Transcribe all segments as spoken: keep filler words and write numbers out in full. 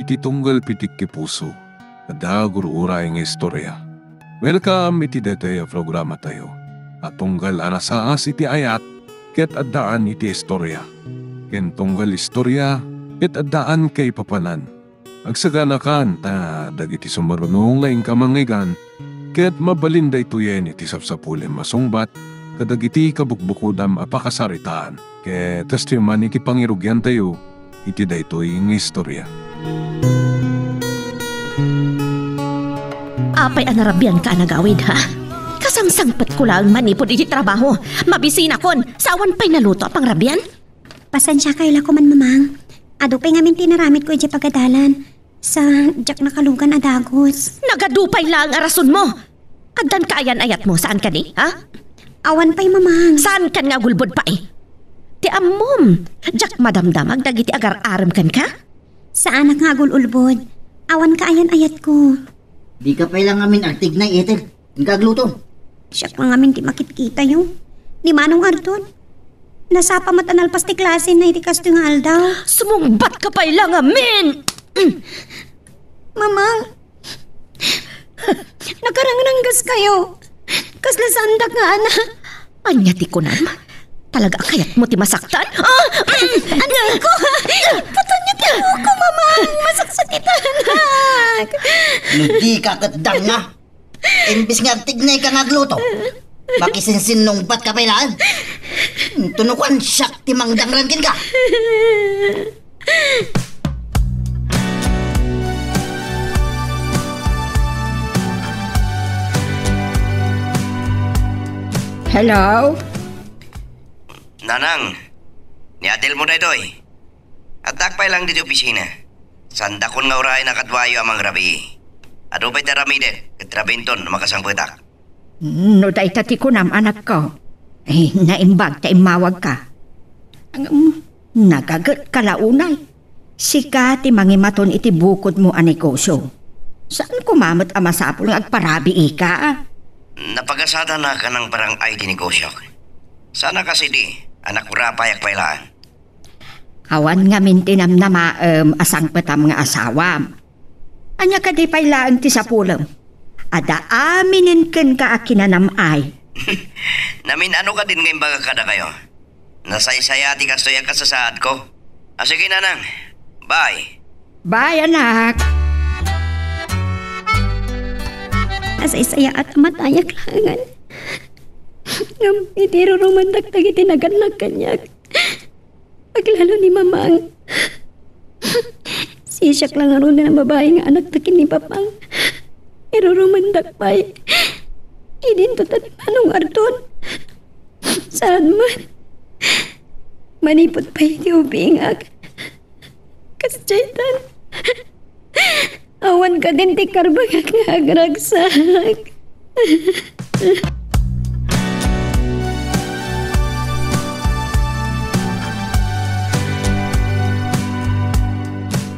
Ti tunggal pitik ti puso, adda gur-uray nga istorya. Welcome iti daytoy a programatayo a tunggal a nasaas iti ayat ket addaan iti istorya, ken tunggal istorya ket addaan kaipapanan. Agsaganakan ta dagiti sumaruno nga inka mangngeggan ket mabalin daytoyen iti sapsapulem a sungbat kadagiti kabukbukodam a pakasaritaan. Ket kastoy man iti pangirugiantayo iti daytoy nga istorya. Apay a narabianka a nagawid, ha? Kasangsangpetko laeng manipud iti trabaho. Mabisinakon, sa awan pay naluto a pangrabian? Pasensiakay la koman, Mamang. Adu pay ngamin ti inaramidko idiay pagadalan. Sa diak nakalugan a dagus. Nagadu pay laeng a rasonmo! Addan kaayan-ayatmo, saan kadi, ha? Awan pay, Mamang. Saankan nga agulbod pay? Ti ammom, diak madamdamag dagiti agar-arem kenka? Saanak nga agul-ulbod. Awan kaayan-ayatko. Dika pay la ngamin agtignay, Ethel. Inka agluto. Siak la ngamin ti makitkitayo. Ni Manong Ardon. Nasapa met a nalpas ti klasena iti kastoy nga aldaw. Sumungbatka pay la ngamin! Mamang, nakarangranggaskayo. Kasla saandak nga anak. Ania ti kunam? Talaga a kayatmo ti masaktan? Ah! Anay ko! Putol niyo ti buko, Mamang! Masaksakitan! No dika ket danga, imbes nga agtignayka nga agluto, makisinsinnungbatka pay laeng. Tunukan siak ti mangdangran kenka. Hello? Nanang, ni Adel mo daytoy. Addak pay lang ditoy opisina. Saandakon nga urayna kaduayo a mangrabii. Adu pay ti aramidek ket rabiinton no makasangpetak. No dayta ti kunam, anakko, eh, naimbag ta immawagka. Ngem, nagagetka la unay. Sika ti mangimaton iti bukodmo a negosio. Saan koma met a masapul nga agparabiika? Napagasadanak a nangbarang-ay ti negosiok. Sana kas idi a nakurapayak pay laeng. Awan ngamin ti namnamaem a sangpetam nga asawam. Ania kadi pay laeng ti sapulem? Adda aminen kenka a kinanam-ay. Namin-ano kadin nga imbagak kadakayo? Nasaysaya ti kastoy a kasasaadko. A, sige, nanang. Bye. Bye, anak. Nasaysayaat a matayak laengen. Ngem iti irurumandak dagiti nagannak kaniak, aglalo ni Mamang. Sisiak la ngaruden a babai nga anakta ken ni Papang. Irurumandak pay. Idinto ta ni Manong Ardon. Saan man. Manipud pay iti ubingak. Kas daytan. Awan kadin ti karbangak nga agragsak.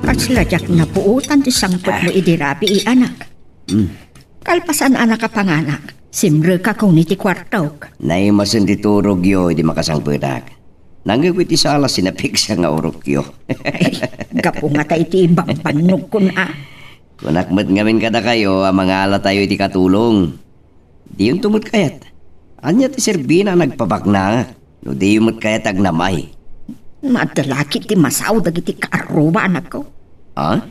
Kasla diak napuotan ti sangpetmo idi rabii, anak. Hmm. Kalpasan a nakapanganak, simrekakon iti kuartok. Naimasen ti turogyo idi makasangpetak. Nangngegko iti sala, sinapigsa nga urokyo. Ay, gapu ngata iti ibagbannogkon a. Kunak met ngamin kadakayo a mangalatayo iti katulong. Diyonto met kayat. Ania ti serbina a nagpabaknangak no diyo met kayat agnam-ay? Madalaki ti masaw dagiti kaarruba, anakko. Ha?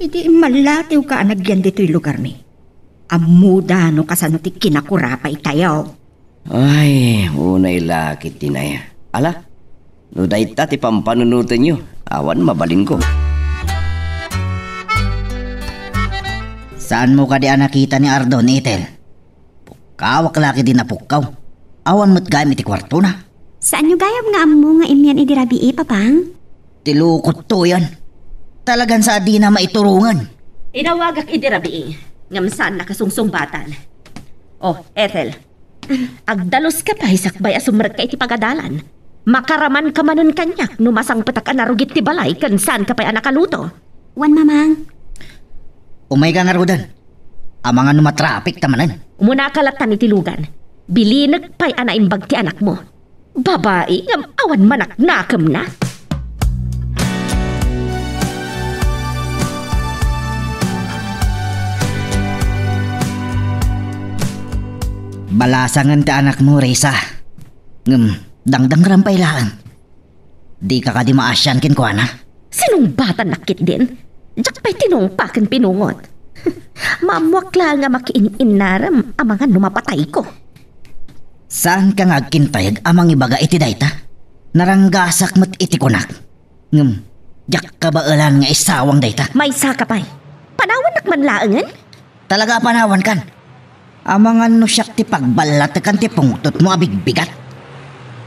Idi immallatiwka a nagyan ditoy lugarmi, ammoda no kasano ti kinakurapaytayo. Ay, unay la ketdi nay. Ala, no dayta ti pampanunotenyo, awan mabalinko. Saanmo kadi a nakita ni Ardon, Ethel? Pukkawak la ketdi napukkaw. Awan met gayam iti kuartona. Saanyo gayam nga ammo nga immian idi rabii, Papang? Ti lukottoyan. Talagan sa a dina maiturongen. Inawagak idi rabii, ngem saan nakasungsungbatan. Oh, Ethel, agdaluska pay sakbay a sumrekka iti pagadalan. Makaramanka manen kaniak no masangpetak a narugit ti balay ken saanka pay a nakaluto. Wen, Mamang. Umayka ngaruden. Amangan no matrapikta manen. Umunaka latta iti lugan. Bilinek pay a naimbag ti anakmo. Babai ngem awan manaknakemna. Balasangen ti anakmo, Risa. Ngem, dangdangram pay laeng. Dika kadi maasian kenkuana? Sinungbatannak ketdin. Diak pay tinungpa ken pinungot. Maammoak laeng a makiin-innarem amangan no mapatayko. Saanka nga agkintayeg a mangibaga iti dayta? Naranggasak met iti kunak. Ngem, diak kabaelan nga isawang dayta. Maysaka pay. Panawannak man laengen? Talaga a panawankan. Amangan no siak ti pagballatekan ti pungtotmo a bigbigat.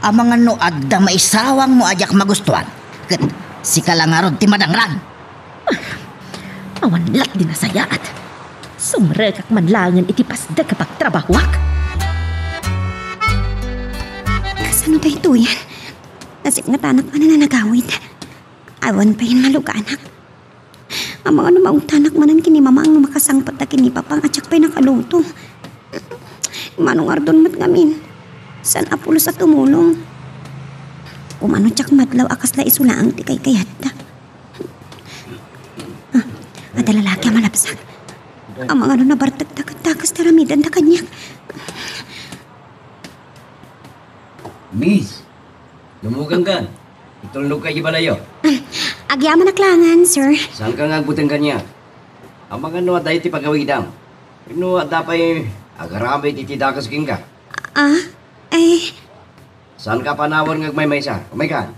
Amangan no adda maisawangmo a diak magustuan, ket sika la ngarud ti madangrag. Awan lat di nasayaat. Sumrekak man laengen iti pasdek a pagtrabahoak. Kasano daytoyen? Nasipngatanak manen a nagawid. Awan pay maluganak. Amangan no maungtanak manen ken ni Mamang no makasangpetda ken ni Papang a diak pay nakaluto. Mano ngardon met ngamin? Saan a pulos a tumulong? Umano diak madlaw a kasla isu laeng ti kaykayatda. Ah, adda lalaki a malabsak. Amangan no nabartekda ket dakes ti aramidenda kaniak. Miss, dumukengka. Itulnogka iti balayyo. Ah, agyamanak laengen, sir. Saanka nga agbuteng kaniak? Amangan no adda iti pagawidam. Wenno adda pay agaramid iti dakes kenka? Ah, eh. Saanka a panawan nga agmaymaysa. Umayka.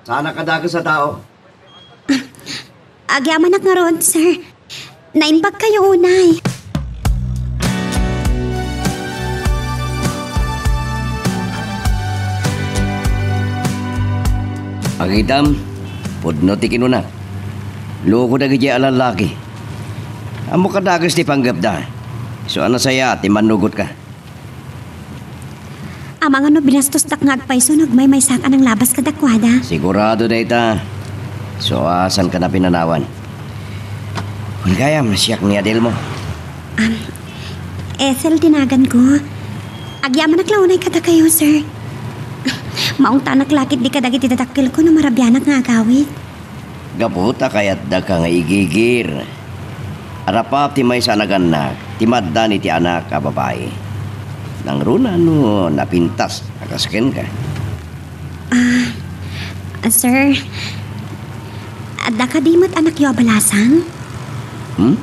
Saanak a dakes a tao. Agyamanak ngarud, sir. Naimbagkayo unay. Agitam, pudno ti kinuna. Loko dagidiay a lallaki. Ammok a dakes ti panggepda. Isu a nasayaat ti mannugotka. Amangan no binastosdak nga agpayso no agmaymaysak a nanglabas kadakuada. Sigurado dayta. Isu a saanka a pinanawan. Wen gayam, siak ni Adelmo. Um, Ethel ti naganko. Agyamanak la unay kadakayo, sir. Maungtanak la ketdi kadagiti dadakkelko no marabianak nga agawid. Gapu ta kayatdaka nga igigir. Arapap ti maysa a nagannak ti maaddan iti anak a babai. Nangruna no napintas a kas kenka. Ah, ah, sir, adda kadi met anakyo a balasang? Hmm?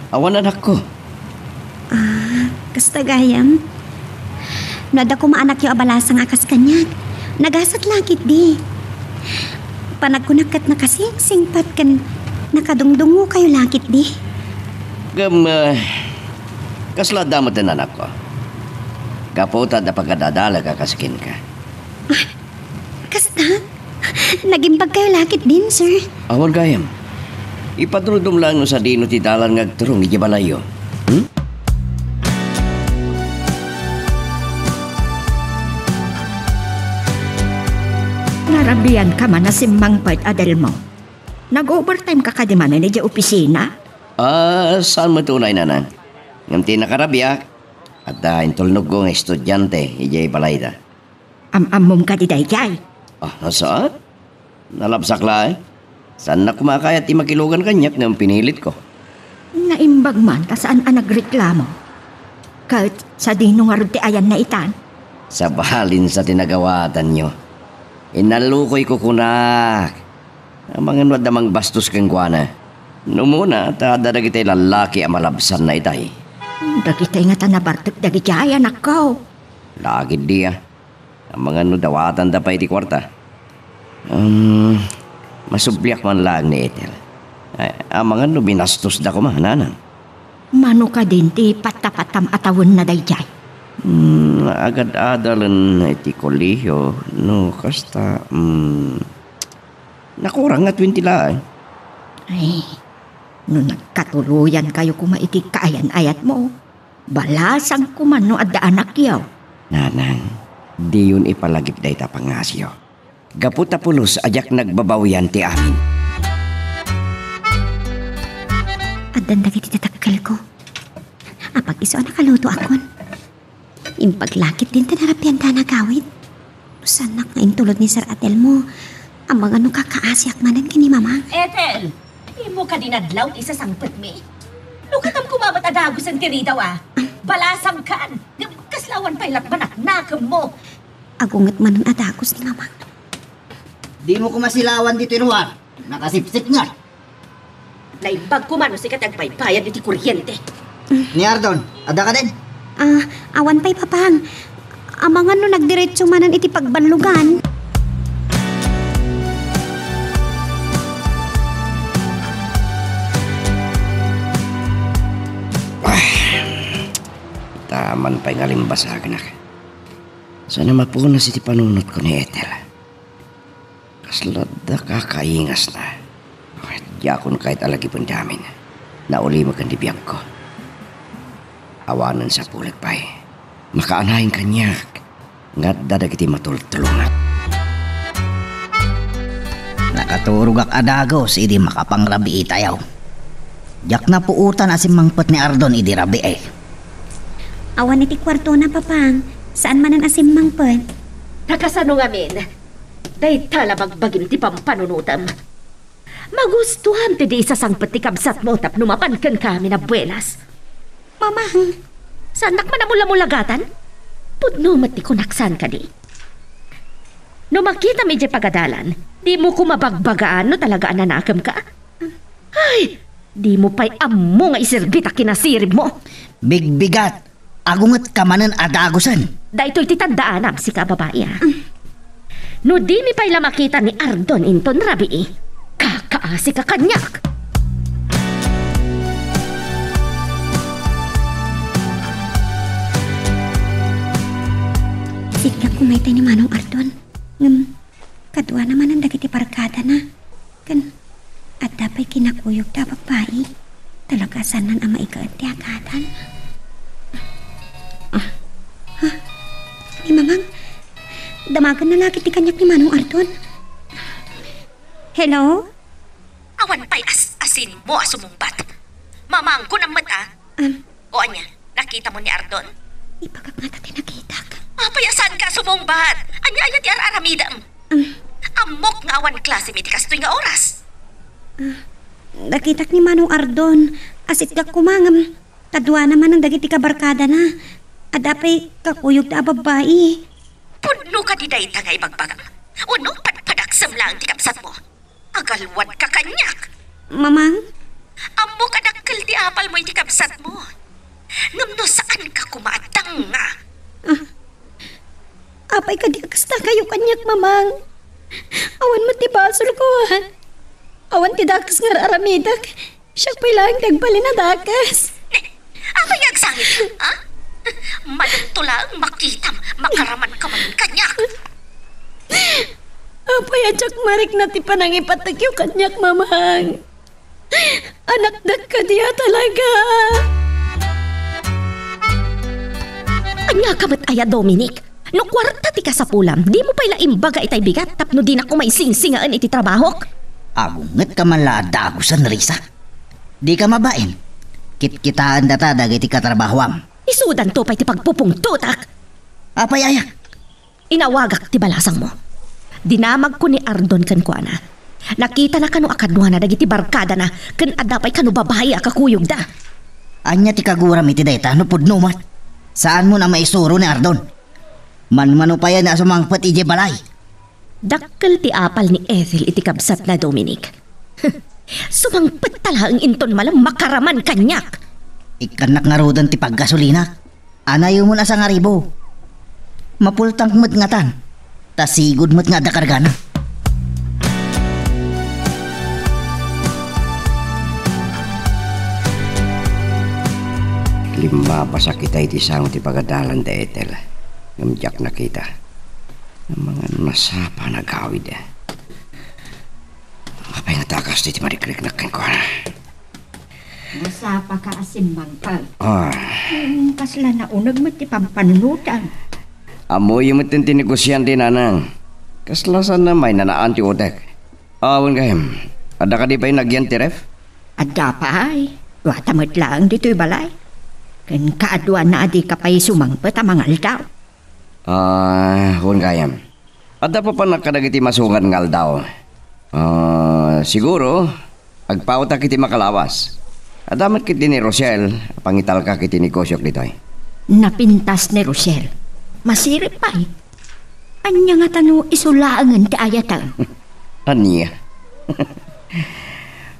Awan anakko. Ah, kasta gayam. No adda koma anakyo a balasang a kas kaniak, nagasat la ketdi. Panagkunak ket nakasingsingpet ken nakadungdungngokayo la ketdi. Ngem, ah, kasla adda met ti anakko. Gapu ta adda pagad-adalek a kas kenka. Ah, kasta? Nagimbagkayo la ketdin, sir? Awan gayam. Ipadrudom laeng no sadino ti dalan nga agturong idiay balayyo. Hmm? Narabianka man a simmangpet, Adelmo. Nag-overtime ka kadi manen idiay opisina? Ah, saan met unay, nanang. Ngem ti nakarabiak, adda intulnogko nga estudiante idiay balayda. Am-ammom kadi daydiay? Ah, saan? Nalabsak laeng. Saannak koma a kayat ti makilugan kaniak ngem pinilitko. Naimbag man ta saan a nagreklamo. Ket sadino ngarud ti ayanna itan? Sabalin sa ti nagawatanyo. Inallukoyko kunak. Amangan no adda mangbastos kenkuana. No umuna, ta adda dagiti lallaki a malabsanna itay. Dagitay ngata nabartek dagidiay, anakko. Lagid dia. Amangan no dawatanda pay ti kuarta. Um, masubliak man laeng ni Ethel. Ay, amangan no binastosda koma, nanang. Mano kadin ti patta-pattam a tawenna daydiay? Hmm, agad-adalen iti kolehiyo, no kasta, hmm, nakurang nga twenty laeng. Ay, no nagkatuloyankayo koma iti kaayan-ayatmo, balasangko man no adda anakyo. Nanang, diyon ipalagip dayta pangngaasiyo. Gapu ta pulos a diak nagbabawian ti amin. Addan dagiti dadakkelko. Apag-isu a nakalutoakon. Imbag la ketdin ta narabianda a nagawid. Saannak nga intulod ni Sir Adelmo. Amangan no kakaasiak manen ken ni Mamang. Ethel! Immok kadi nadlaw ti isasangpetmi? No katam koma met a dagusen ti ridaw, a. Balasangkan! Ngem kasla awan pay la ti panaknakemmo? Agunget manen a dagus ni Mamang. Dimo koma silawan ditoy luar. Nakasipsip nga. Naimbag koma no sika ti agbaybayad iti kuryente. Ni Ardon, adda kadin? Ah, awan pay, Papang. Amangan no nagdiretso manen iti pagballugan. Taman pay nga limbasagnak. Saan a mapunas iti panunotko ni Ethel? Kasla adda kakaingasna. Diakon kayat a lagipen ti amin. Nauli met ken ti biagko. Awanen sapulek pay. Makaanayen kaniak nga adda dagiti matultulongak. Nakaturogak a dagus idi makapangrabiitayo. Diak napuotan a simmangpet ni Ardon idi rabii. Awan iti kuartona, Papang. Saan manen a simmangpet. Ta kasano ngamin? Dayta la bagbagim ti pampanunotem. Magustuam ti di isasangpet ti kabsatmo tapno mapan kenka amin a buenas. Mamang. Saannak man a mulamulagatan? Pudno met ti kunak saan kadi. No makitam idiay pagadalan, dimo koma bagbagaan no talaga a nanakemka? Ay, dimo pay ammo nga iserbi ta kinasiribmo. Bigbigat! Agungetka manen a dagusen. Daytoy ti tandaanam, sika a babai, a. No dimi pay la makita ni Ardon inton rabii, kakaasika kaniak. Sitgak koma itay ni Manong Ardon. Ngem, kaduana manen dagiti barkadana. Ken adda pay kinakuyogda a babbai. Talaga, saannan a maikaen ti agadan. Ah. Ha? Ni Mamang? Damagenna la ketdi kaniak ni Manong Ardon. Hello? Awan pay as-asinmo a sumungbat. Mamangko nammet, a. Am. O ania, nakitamo ni Ardon? Ibagak ngata ti nakitak. Apay a saanka a sumungbat? Ania aya ti ar-aramidem? Am. Ammok nga awan klasem iti kastoy nga oras. Ah, nakitak ni Manong Ardon. Asitgak koma ngem kaduana manen dagiti kabarkadana. Adda pay kakuyogda a babbai. Pudno kadi dayta nga ibagbagam? Wenno padpadaksem laeng ti kabsatmo? Agalwadka kaniak. Mamang? Ammok a dakkel ti apalmo iti kabsatmo. Ngem no saanka koma a danga. Ah. Apay kadi a kasta kayo kaniak, Mamang? Awan met ti basolko, a. Awan ti dakes nga ar-aramidek. Siak pay laeng ti agbalin a dakes. Ne, apay nga agsangit, ha? Madamto laeng makitam, makaraman ka man kaniak. Apay a diak marikna ti panangipatekyo kaniak, Mamang? Anakdak kadi a talaga? Ania ka met aya, Dominic? No kuarta ti kasapulam, dimo pay la imbaga itay bigat tapno dinak umay singsingaen iti trabahok? Agungetka man la a dagusen, Risa. Dika mabain. Kitkitaendata dagiti katrabahoam. Isudanto pay ti pagpupungtotak. Apay aya? Inawagak ti balasangmo. Dinamagko ni Ardon kenkuana. Nakitana kano a kaduana dagiti barkadana ken adda pay kano babai a kakuyogda. Ania ti kaguram iti dayta no pudno met? Saanmon a maisuro ni Ardon? Manmanupayan a sumangpet idiay balay. Dakkel ti apal ni Ethel iti kabsatna, Dominic. Sumangpet ta laeng inton malem makaraman kaniak. Ikkannak ngaruden ti paggasolinak. Anayemon a sangaribu. Mapultank met ngatan. Ta sigud met nga adda kargana. Limmabasak ita iti sango ti pagadalan da Ethel, ngem diak nakita. Amangan masapa a nagawid. Apay nga takas ti marikriknak kenkuana? Nasapaka a simmangpet. Ah. Hmm, kasla nauneg met ti pampanunotam. Ammoyo met ti negosiante, nanang. Kasla saan a mainanaan ti utek. Awan gayam. Adda kadi pay nagyan ti ref? Adda pay. Duata met laeng ditoy balay. Ken kaaduanna a dika pay sumangpet a mangaldaw. Ah, wen gayam. Adda papanak kadagiti masungad nga aldaw. Ah, siguro, agpawtak iti makalawas. Adda met ketdi ni Rosel a pangitalkak iti negosiok ditoy. Napintas ni Rochelle. Masirib pay. Ania ngata no isu laengen ti ayaten? Ania?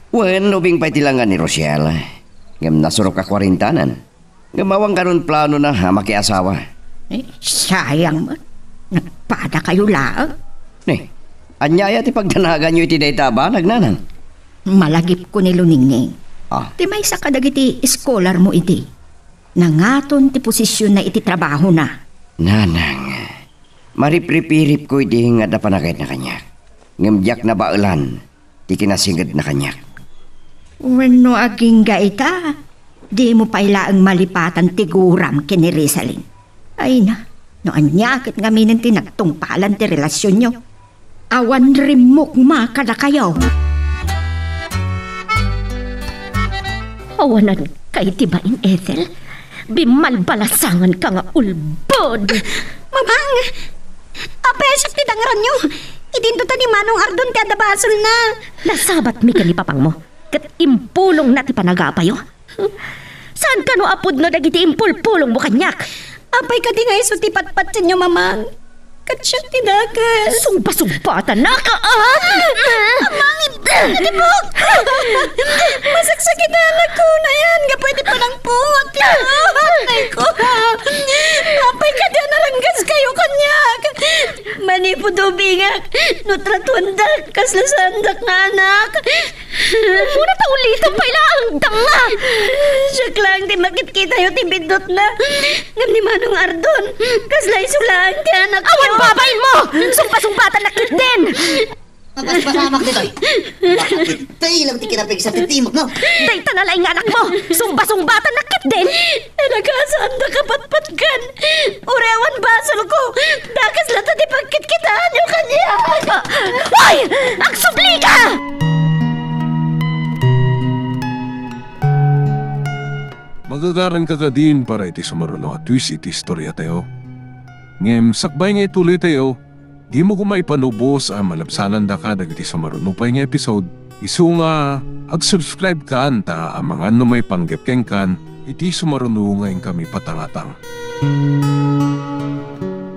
Wen, ubing pay ti langa ni Rochelle. Ngem nasurok a kuarentanan. Ngem awan kanon planona a makiasawa. Eh, sayang met. Nagpadakayo laeng. Ne, ania aya ti pagdanaganyo iti dayta a banag, nanang? Malagipko ni Luningning. Ah. Ti maysa kadagiti scholar mo idi. Nangaton ti posisionna iti trabahona. Nanang, maripripiripko idi nga adda panagayatna kaniak. Ngem diak nabaelan ti kinasingedna kaniak. Wenno agingga ita, dimo pay laeng malipatan ti guram ken ni Rizalin. Ay na, no ania ket ngamin ti nagtungpalan ti relasionyo. Awan rimmukma kadakayo. Awanan kay ti bain, Ethel. Bimmalbalasangan ka nga ulbod. Mamang! Apay a siak ti dangranyo? Idinto ta ni Manong Ardon ti adda basolna. Nasabatmi ken ni papangmo, ket impulongna ti panagapayo. Saan kano a pudno dagiti impulpulongmo kaniak? Apay kadi nga isu ti patpatienyo, Mamang? Ket siak ti dakes. Sungba-sungbatanaka, ah! Mamang, itibok! Masaksakitan ako na yan. Gapu iti panangpungot. Ay ko. Apay kadi a naranggas kayo kaniak? Manipud ubingak, no tratuandak, kasla saandak nga anak. Muna ta ulitem pay laeng, danga! Siak laeng ti makitkitayo ti biddutna. Ngem ni Manong Ardon, kasla isu laeng ti anakyo. Awan babainmo! Sungba-sungbatannak ketdin! Mabasbasamak ditoy. Bakit tayo lang ti kinapigsa ti timok mo? Dayta na laeng nga anakmo! Sungba-sungbatannak ketdin! Nagasaandak a patpatgan. Uray awan basolko, dakes latta ti pagkitkitaanyo kaniak. Hoy! Agsubli ka! Magagaranka kadin para iti sumaruno a twist iti istoriatayo. Ngem sakbay nga ituloytayo, dimo koma ipanubos a malabsanandaka dagiti sumaruno pay nga episode. Isu nga, ag-subscribe kan ta amangan no maipanggep kenkan iti sumaruno nga inkami patangatang.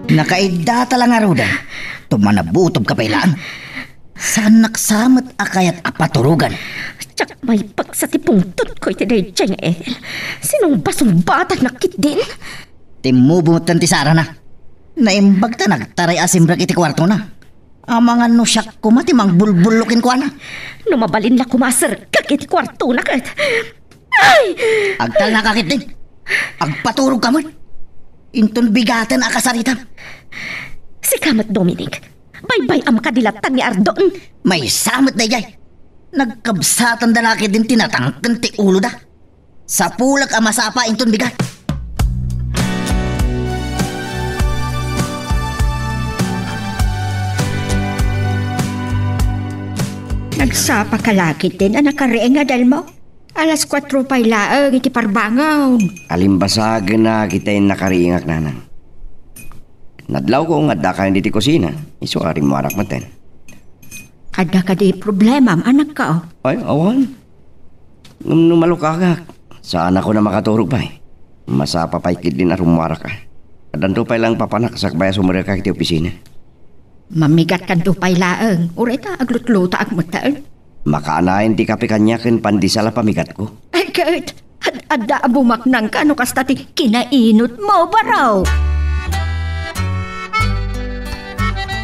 Nakaiddata la ngaruden, tumanabutob ka pay laeng. Saannak sa met a kayat a paturogan. Diak maipagsa ti pungtotko iti daydiay nga Ethel. Sinungba-sungbatannak ketdin. Timmubo metten ti sarana. Naimbag ta nagtaray a simrek iti kuartona. Amangan no siak koma ti mangbulbullo kenkuana. No mabalin la koma a serkek iti kuartona ket. Ay! Agtalnaka ketdin. Agpaturogka met. Inton bigaten a kasaritam. Sika met, Dominic. Baybay-am kadi latta ni Ardon. Maysa met daydiay. Nagkabsatanda la ketdin ti natangken ti uloda. Sapulek a masapa inton bigat. Nagsapa ka la ketdin a nakariing, adalmo? Alas kuatro pay laeng iti parbangon. Alimbasagen a ketdin nakariingak, nanang. Nadlawko nga addakayon ditoy kusina, isu a rimmuarak metten. Adda kadi problemam, anakko? Ay, awan. Ngem no malukagak, saanakon a makaturog pay. Masapa pay ketdin a rummuarak a. Addanto pay laeng papanak sakbay a sumrekak iti opisina. Mamigatkanto pay laeng, uray ta aglutlutaak metten. Makaanayon ti kape kaniak ken pandesal a pamigatko. Ay, ket, ad-, adda a bumaknangka no kasta ti kinainutmo, baro.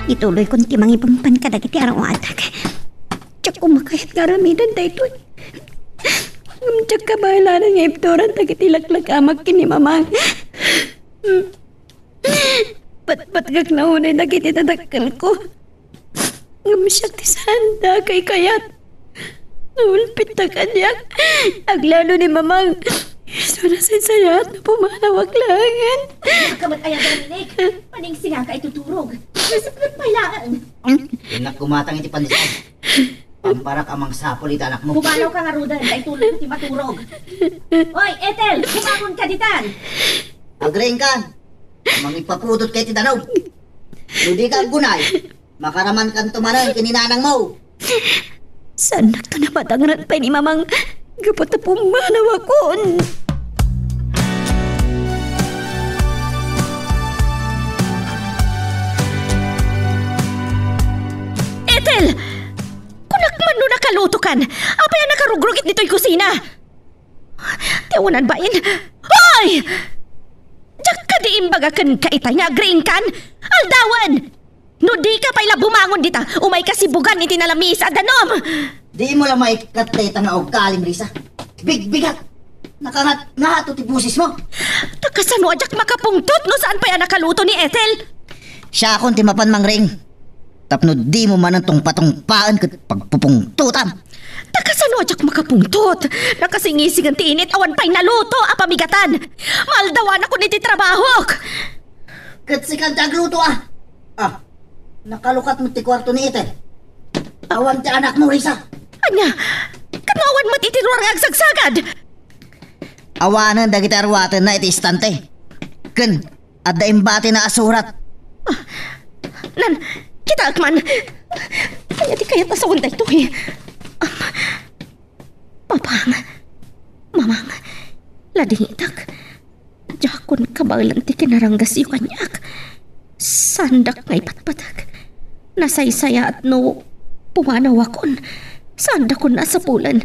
Ituloykon ti mangipampan kadagiti aruatak. Diak koma kayat nga aramiden daytoy. Ngem diak kabaelan nga ibturan dagiti laklak-amak ken ni Mamang. Patpatgak la unay dagiti dadakkelko. Ngem siak ti saan dakay kayat. Naulpitta kaniak. Aglalo ni Mamang. Isu a nasaysayaat no pumanawak laengen. Kamat aya, Dominic. Paningsingaka iti turog. Nasipnget pay laeng. Innak kumatang iti pandesal. Pamparak a mangsapul iti anakmo. Pumanawka ngaruden, ta ituloyko ti maturog. Oy, Ethel, bumangonka ditan. Agriingkan. Mangipapudot ka iti danum. No dika aggunay, makaramankanto manen ken ni nanangmo. Saannakto a madangran pay ni Mamang gapu ta pumanawakon. lutokan. Apay a nakarugrugit ditoy kusina? Ti awanan bain. Hoy! Diak kadi imbaga kenka itay nga agriingkan? Aldawen! No dika pay la bumangon dita, umayka sibugan iti nalamiis a danum! Dimo la maikkat dayta nga ugalim, Risa. Bigbigat! Nakangat nga ato ti bosesmo. Ta kasano a diak makapungtot no saan pay a nakaluto ni Ethel? Siakon ti mapan mangriing. Tapno dimo manen tungpatungpaen ket pagpupungtotam. Ta kasano a diak makapungtot? Nakasingisingan ti init, awan pay naluto a pamigatan. Maaldawanakon iti trabahok. Ket sika ti agluto, ah. Ah, nakalukat met ti kuarto ni Ethel. Awan ti anakmo, Risa. Ania? Kano awan met iti ruar nga agsagsagad? Awanen dagiti arwatenna iti istante. Ken adda imbatina a surat. Ah, nan, kitaek man. Aya ti kayat a sawen daytoy. Am, Papang, Mamang, ladingitak. Diakon kabaelan ti kinaranggasyo kaniak. Saandak nga ipatpateg. Nasaysayaat no pumanawakon. Saandakon a sapulen.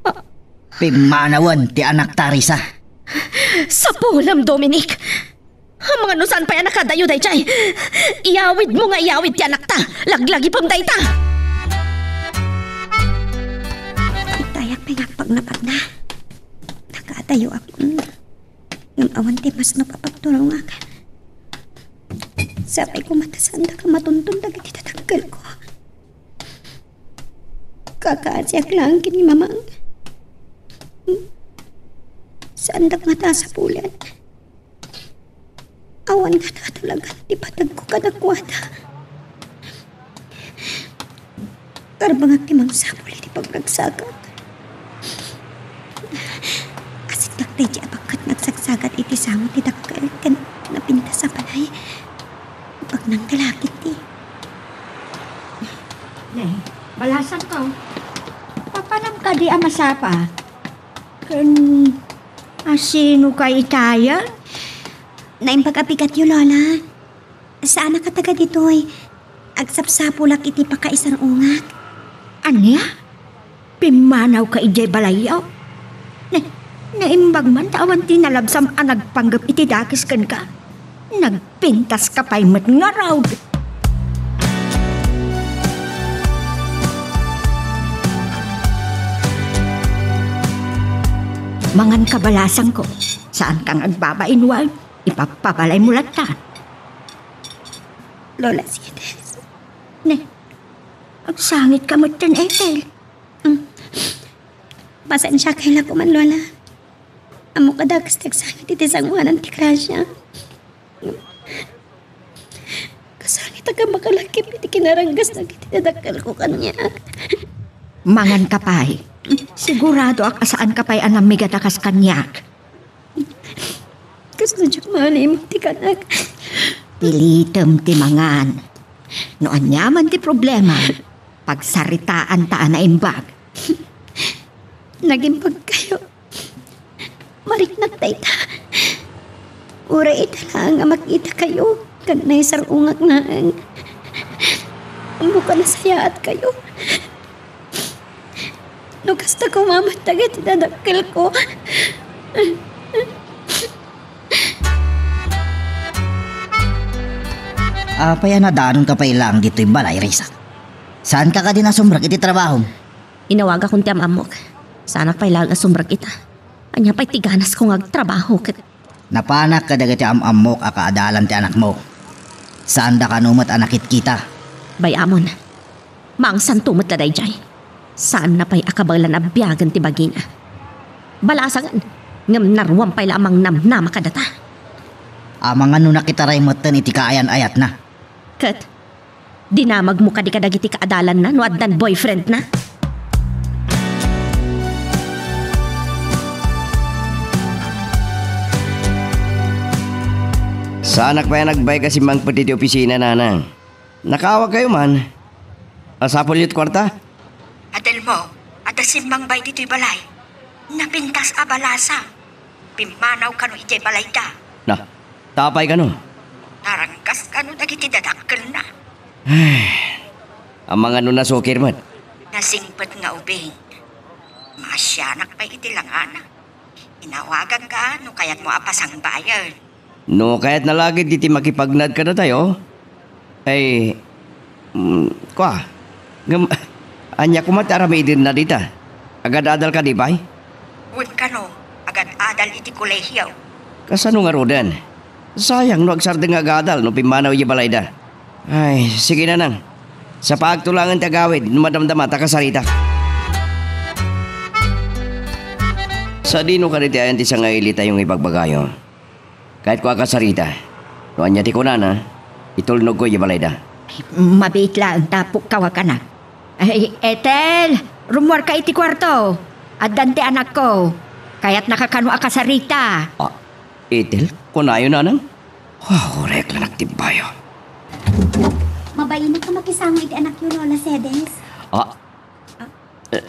Ah. Pimmanawen ti anakta, Risa. Sapulem, Dominic! Amangan no saan pay a nakadayo daydiay. Iyawidmo nga iyawid ti anakta. Laglagipem dayta. Ittayak pay nga agpagnapatna. Nakadayoakon. Ngem awan ti masnop a pagturongak. Sapay koma ta saandak a matunton dagiti dadakkelko. Kakaasiak laeng ken ni Mamang. Saandak ngata a sapulen. Awan ngata a talagan ti pategko kadakuada. Karbengak ti mangsapul iti pagragsakak. Asiddak daydi a bakket nga agsagsagad iti sango ti dakkel ken napintas a balay. Bagnang ti lakit ti. Ne, balasangko. Papanam kadi a masapa? Ken asino kay itayen? Naimbag a bigatyo, Lola. Saanak a taga ditoy. Agsapsapulak iti pakaisar-ungak. Ania? Pimmanawka idiay balayyo? Na, naimbag man ta awan ti nalabsam a nagpanggep iti dakes kenka. Nagpintaska pay met ngarud. Manganka, balasangko. Saanka nga agbabain wen. Ipappabalaymo latta. Lola Sides. Ne, agsangitka metten, Ethel. Mm. Pasensiakay la koman, Lola. Ammok a dakes ti agsangit iti sangoanan ti Gracia. Kasangitak a makalakip iti kinaranggasnak iti dadakkelko kaniak. Manganka pay. Siguradoak a saanka pay a nammigat a kas kaniak. Kasno diak maalimos ti kanak? Pilitem ti mangan. No aniaman ti problema, pagsaritaanta a naimbag. Nagimbagkayo. Mariknak dayta. Uray ita laeng a makitakayo ken naisar-ungak laeng. Ammok a nasayaatkayo. No kasta koma met dagiti dadakkelko. Apay a nadanonka pay laeng ditoy balay, Risa? Saanka kadi nasumrek iti trabahom? Inawagakon ti am-ammok. Saanak pay laeng a sumrek ita. Ania pay ti ganasko nga agtrabaho ket Napanak kadagiti am-ammok a kaadalan ti anakmo. Saanda kano met a nakitkita. Bay-amon, maangsanto met la daydiay. Saanna pay a kabaelan a biagen ti bagina. Balasangen, ngem naruam pay la a mangnamnama kadata. Amangan no nakitaray metten iti kaayan-ayatna. Ket dinamagmo kadi kadagiti kaadalanna no addan boyfriendna? Saanak pay a nagbaeg a simmangpet iti opisina, nanang. Nakaawagkayo man. Masapulyo ti kuarta? Adelmo, adda simmangbay ditoy balay. Napintas a balasang. Pimmanaw kano idiay balayda. Na, apay kano? Naranggas kano dagiti dadakkelna. Ay, amangan no nasukir met. Na, singpet nga ubing. Maasianak pay iti langana. Inawagak ka no kayatmo a pasangbayen. No kayatna la ketdi ti makipagnad kadatayo, ay, mm, kua, ngem, ania koma ti aramidenna dita? Agad-adal kadi pay? Wen kano, agad-adal iti kolehio. Kasano ngaruden? Sayang no agsardeng nga agad-adal no pimmanaw idiay balayda. Ay, sige, nanang. Sapaakto laengen ti agawid no madamdama ta kasaritak. Sadino kadi ti ayan ti sangailitayo nga ibagbagayo? Kayatko a kasarita. No ania ti kunana, itulnogko idiay balayda. Mabiit laeng ta pukkawakanak. Ay, Ethel, rummuarka iti kuarto. Addan ti anakko. Kayatnaka kano a kasarita. Ah, Ethel, kunayo, nanang? Wow, rekla nagtibayo. Mabainak a makisango iti anakyo, Lola Cedes. Ah, eh,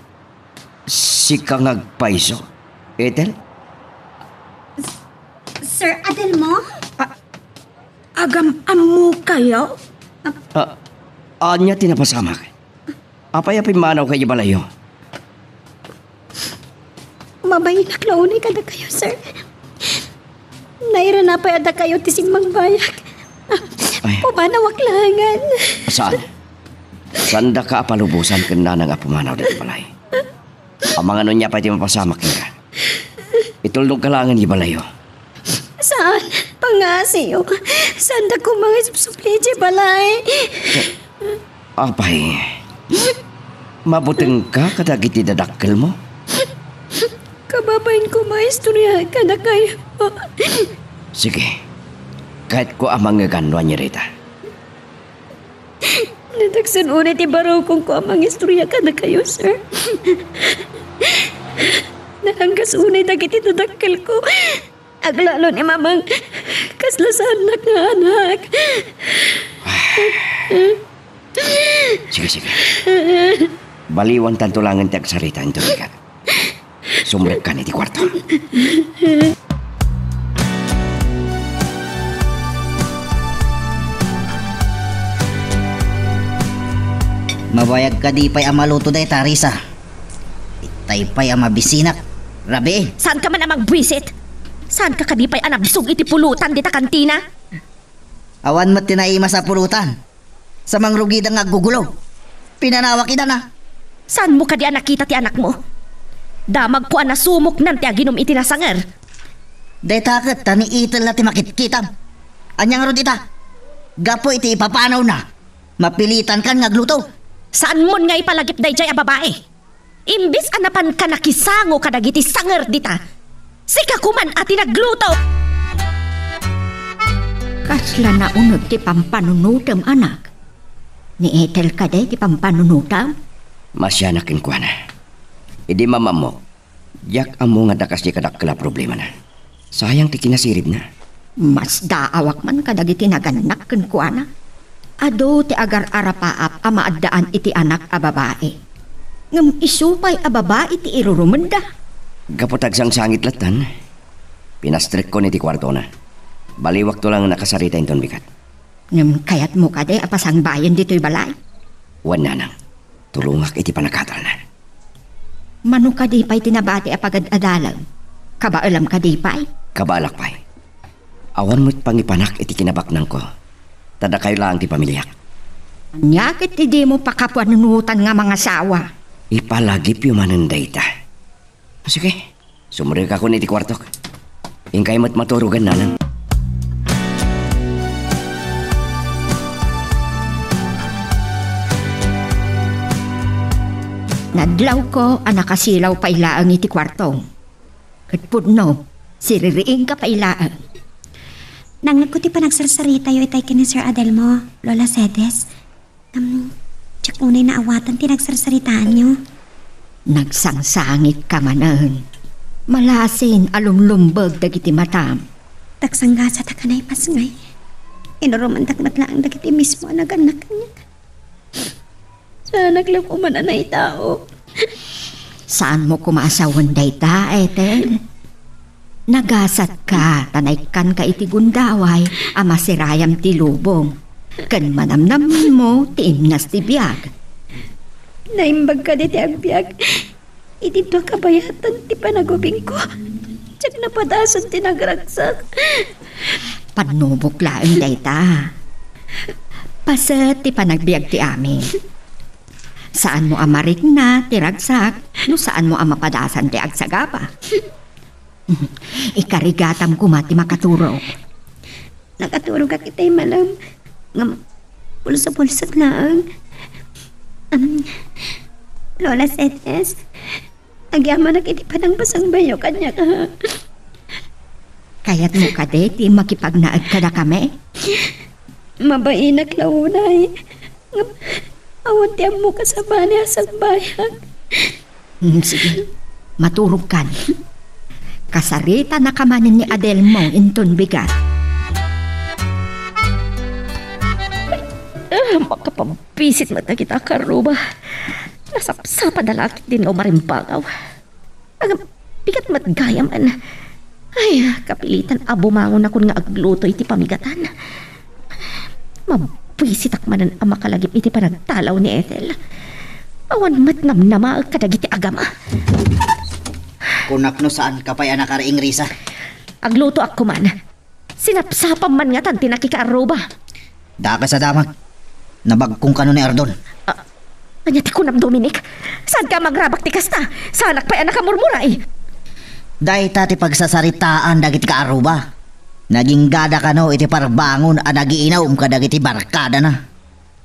sika nga agpayso, Ethel? Sir Adelmo? Ah, agam-ammo kayo? Ah, ania ti napasamak? Apay a pimmanaw kayo balayyo? Mabainak la unay kadakayo, sir. Nairana pay a dakayo ti simmangbayak. Ay. Pumanawak laengen. Saan? Saandaka a palubosan ken nanang a pumanaw ditoy balay. Amangan no ania pay ti mapasamak kenka. Itulnogka laengen idiay balayyo. Saan? Pangngaasim. Saandak koma nga isupsupli idiay balay. Apay, mabutengka kadagiti dadakkelmo? Kababain koma a istorya kadakayo. Sige. Kayatko a mangngegan no ania dayta. Nadaksan unay ti barukongko a mangistorya kadakayo, sir. Naanggas unay dagiti dadakkelko. Aglalo ni Mamang, kasla saannak nga anak. Sige, sige. Baliwantanto laengen ti agsarita inton bigat. Sumrekkan iti kuarto. Mabayag kadi pay a maluto dayta, Risa? Itay pay a mabisinak. Rabii. Saanka man a mangbuisit? Saanka kadi pay a nabsog iti pulutan dita kantina? Awan met ti naimas a pulutan. Sa mangrugida nga aggugulo. Pinanawak ida na. Saanmo kadi a nakita ti anakmo? Damagko a nasumoknan ti aginum iti nasanger. Dayta ket ta ni Ethel la ti makitkitam. Ania ngarud ita? Gapu iti ipapanawna, mapilitankan nga agluto. Saanmon nga ipalagip daydiay a babai? Imbes a napanka nakisango kadagiti sanger dita, sika koman a ti nagluto! Kasla nauneg ti pampanunotem, anak? Ni Ethel kadi ti pampanunotam? Maasianak kenkuana. Idi maam-ammok, diak ammo nga adda kasdi kadakkel a problemana. Sayang ti kinasiribna. Masdaawak man kadagiti nagannak kenkuana. Adu ti agar-arapaap a maaddaan iti anak a babai. Ngem isu pay a babai ti irurumenda. Gapu ta agsangsangit lattan, pinastrekkon iti kuartona. Baliwakto laeng a kasarita inton bigat. Ngem kayatmo kadi a pasangbayen ditoy balay? Wen, nanang. Tulongak iti pannakadalna. Mano kadi pay ti nabati a pagad-adalem? Kabaelem kadi pay? Kabaelak pay. Awan met pangipanak iti kinabaknangko. Ta dakayo laeng ti pamiliak. Ania ket ti dimo pakapanunotan nga mangasawa? Ipalagipyo manen dayta. Sige. Sumrekakon iti kuartok. Inkay met maturogen, nanang. Nadlawko a nakasilaw pay laeng iti kuarto. Ket pudno, siririingka pay laeng. Nangngegko ti panagsarsaritayo itay ken ni Sir Adelmo, Lola Cedes. Ngem, diak unay naawatan ti nagsarsaritaanyo. Nagsangsangitka manen. Malasin a lumlumbeg dagiti matam. Tagsanggasatak a naipasngay. Inurumandak met laeng dagiti mismo a nagannak kaniak. Saanak la koma a naitao. Saanmo koma a sawen dayta, Ethel? Nagasatka ta naikkanka iti gundaway a masirayam ti lubong, ken manamnammo ti imnas ti biag. Naimbag kadi ti agbiag iti dua kabayatan ti panagubingko. Diak napadasan ti nagragsak. Pannubok laeng dayta. Paset ti panagbiag ti amin. Saanmo a marikna ti ragsak no saanmo a mapadasan ti agsagaba. Ikarigatam koma ti makaturog. Nakaturogak itay malem, ngem pulso-pulsot laeng. Am, Lola Cedes, agyamanak iti panangpasangbayo kaniak, ha? Kayatmo kadi ti makipagnaed kadakami? Mabainak la unay. Ngem, awan ti ammok a sabali a sangbayak. Hmm, sige. Maturogkan. Kasaritanaka manen ni Adelmo inton bigat. Ah, makapabwisit met dagita a karruba. Nasapsapanda la ket dinla umarimbangaw. Agbigat met gayam. Ay, kapilitan a bumangonakon nga agluto iti pamigatan. Mabwisitak manen a makalagip iti panagtalaw ni Ethel. Awan met namnamaek kadagiti agama. Kunak no saanka pay a nakariingrisa. Aglutoak koman. Sinapsapam man ngatan ti nakikaarruba. Dakes a damag. Nabagkong kano ni Ardon. Ah, ania ti kunam, Dominic? Saanka a mangrabak ti kasta? Saanak pay a nakamurmuray. Dayta ti pagsasaritaan dagiti kaarruba. Naginggada kano iti parbangon a nagiinum kadagiti barkadana.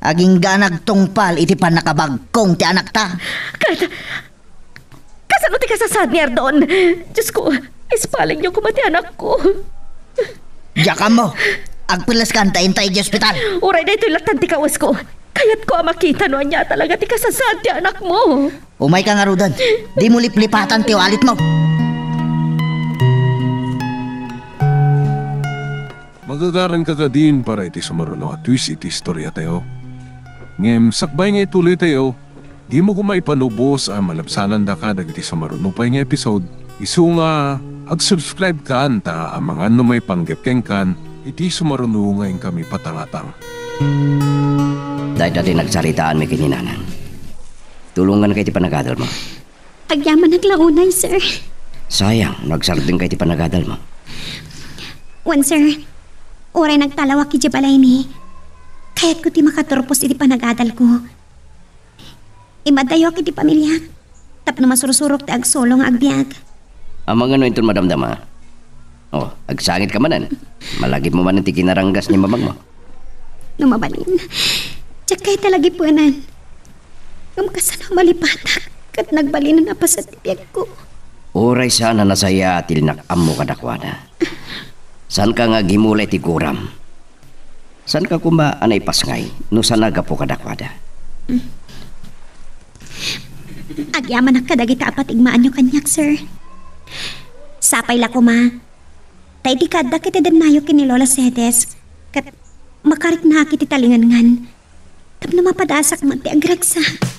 Agingga nagtungpal iti pannakabagkong ti anakta. Ket, kasano ti kasasaad ni Ardon? Diosko, ispalinyo koma ti anakko. Diak ammo. Agpelleskan ta intay iti ospital. Uray daytoy lattan ti kawesko. Kayatko a makita no ania talaga ti kasasaad ti anakmo. Umayka ngaruden. Dimo liplipatan ti walitmo. Magagaranka kadin para iti sumaruno a twist iti istoriatayo. Ngem sakbay nga ituloytayo, dimo koma ipanubos a malabsanandaka dagiti sumaruno pay nga episode, isu nga ag-subscribe kan ta amangan no maipanggep kenkan iti sumaruno nga inkami patangatang. Dayta ti nagsaritaanmi ken ni Nanang. Tulonganka iti panagadalmo. Agyamanak la unay, sir. Sayang, nagsardengka iti panagadalmo. Wen, sir. Uray nagtalawak idiay balaymi, kayatko ti makaturpos iti panagadalko. Immadayoak iti pamiliak tapno masursurok ti agsulo nga agbiag. Amangan no inton madamdama? Oh, agsangitka manen. Malagipmo manen ti kinaranggas ni mamangmo. No mabalin, diak kayat a lagipenan. Ngem kasano a malipatak ket nagbalinen a paset ti biagko? Uray saan a nasayaat ti linak-ammo kadakuada. Saanka nga agimula iti guram. Saanka koma a naipasngay no saan a gapu kadakuada. Agyamanak kadagita a patigmaanyo kaniak, sir. Sapay la koma ta idi kaaddak iti dennayo ken ni Lola Cedes, ket makariknaak iti talinganngan tapno mapadasak met ti agragsak.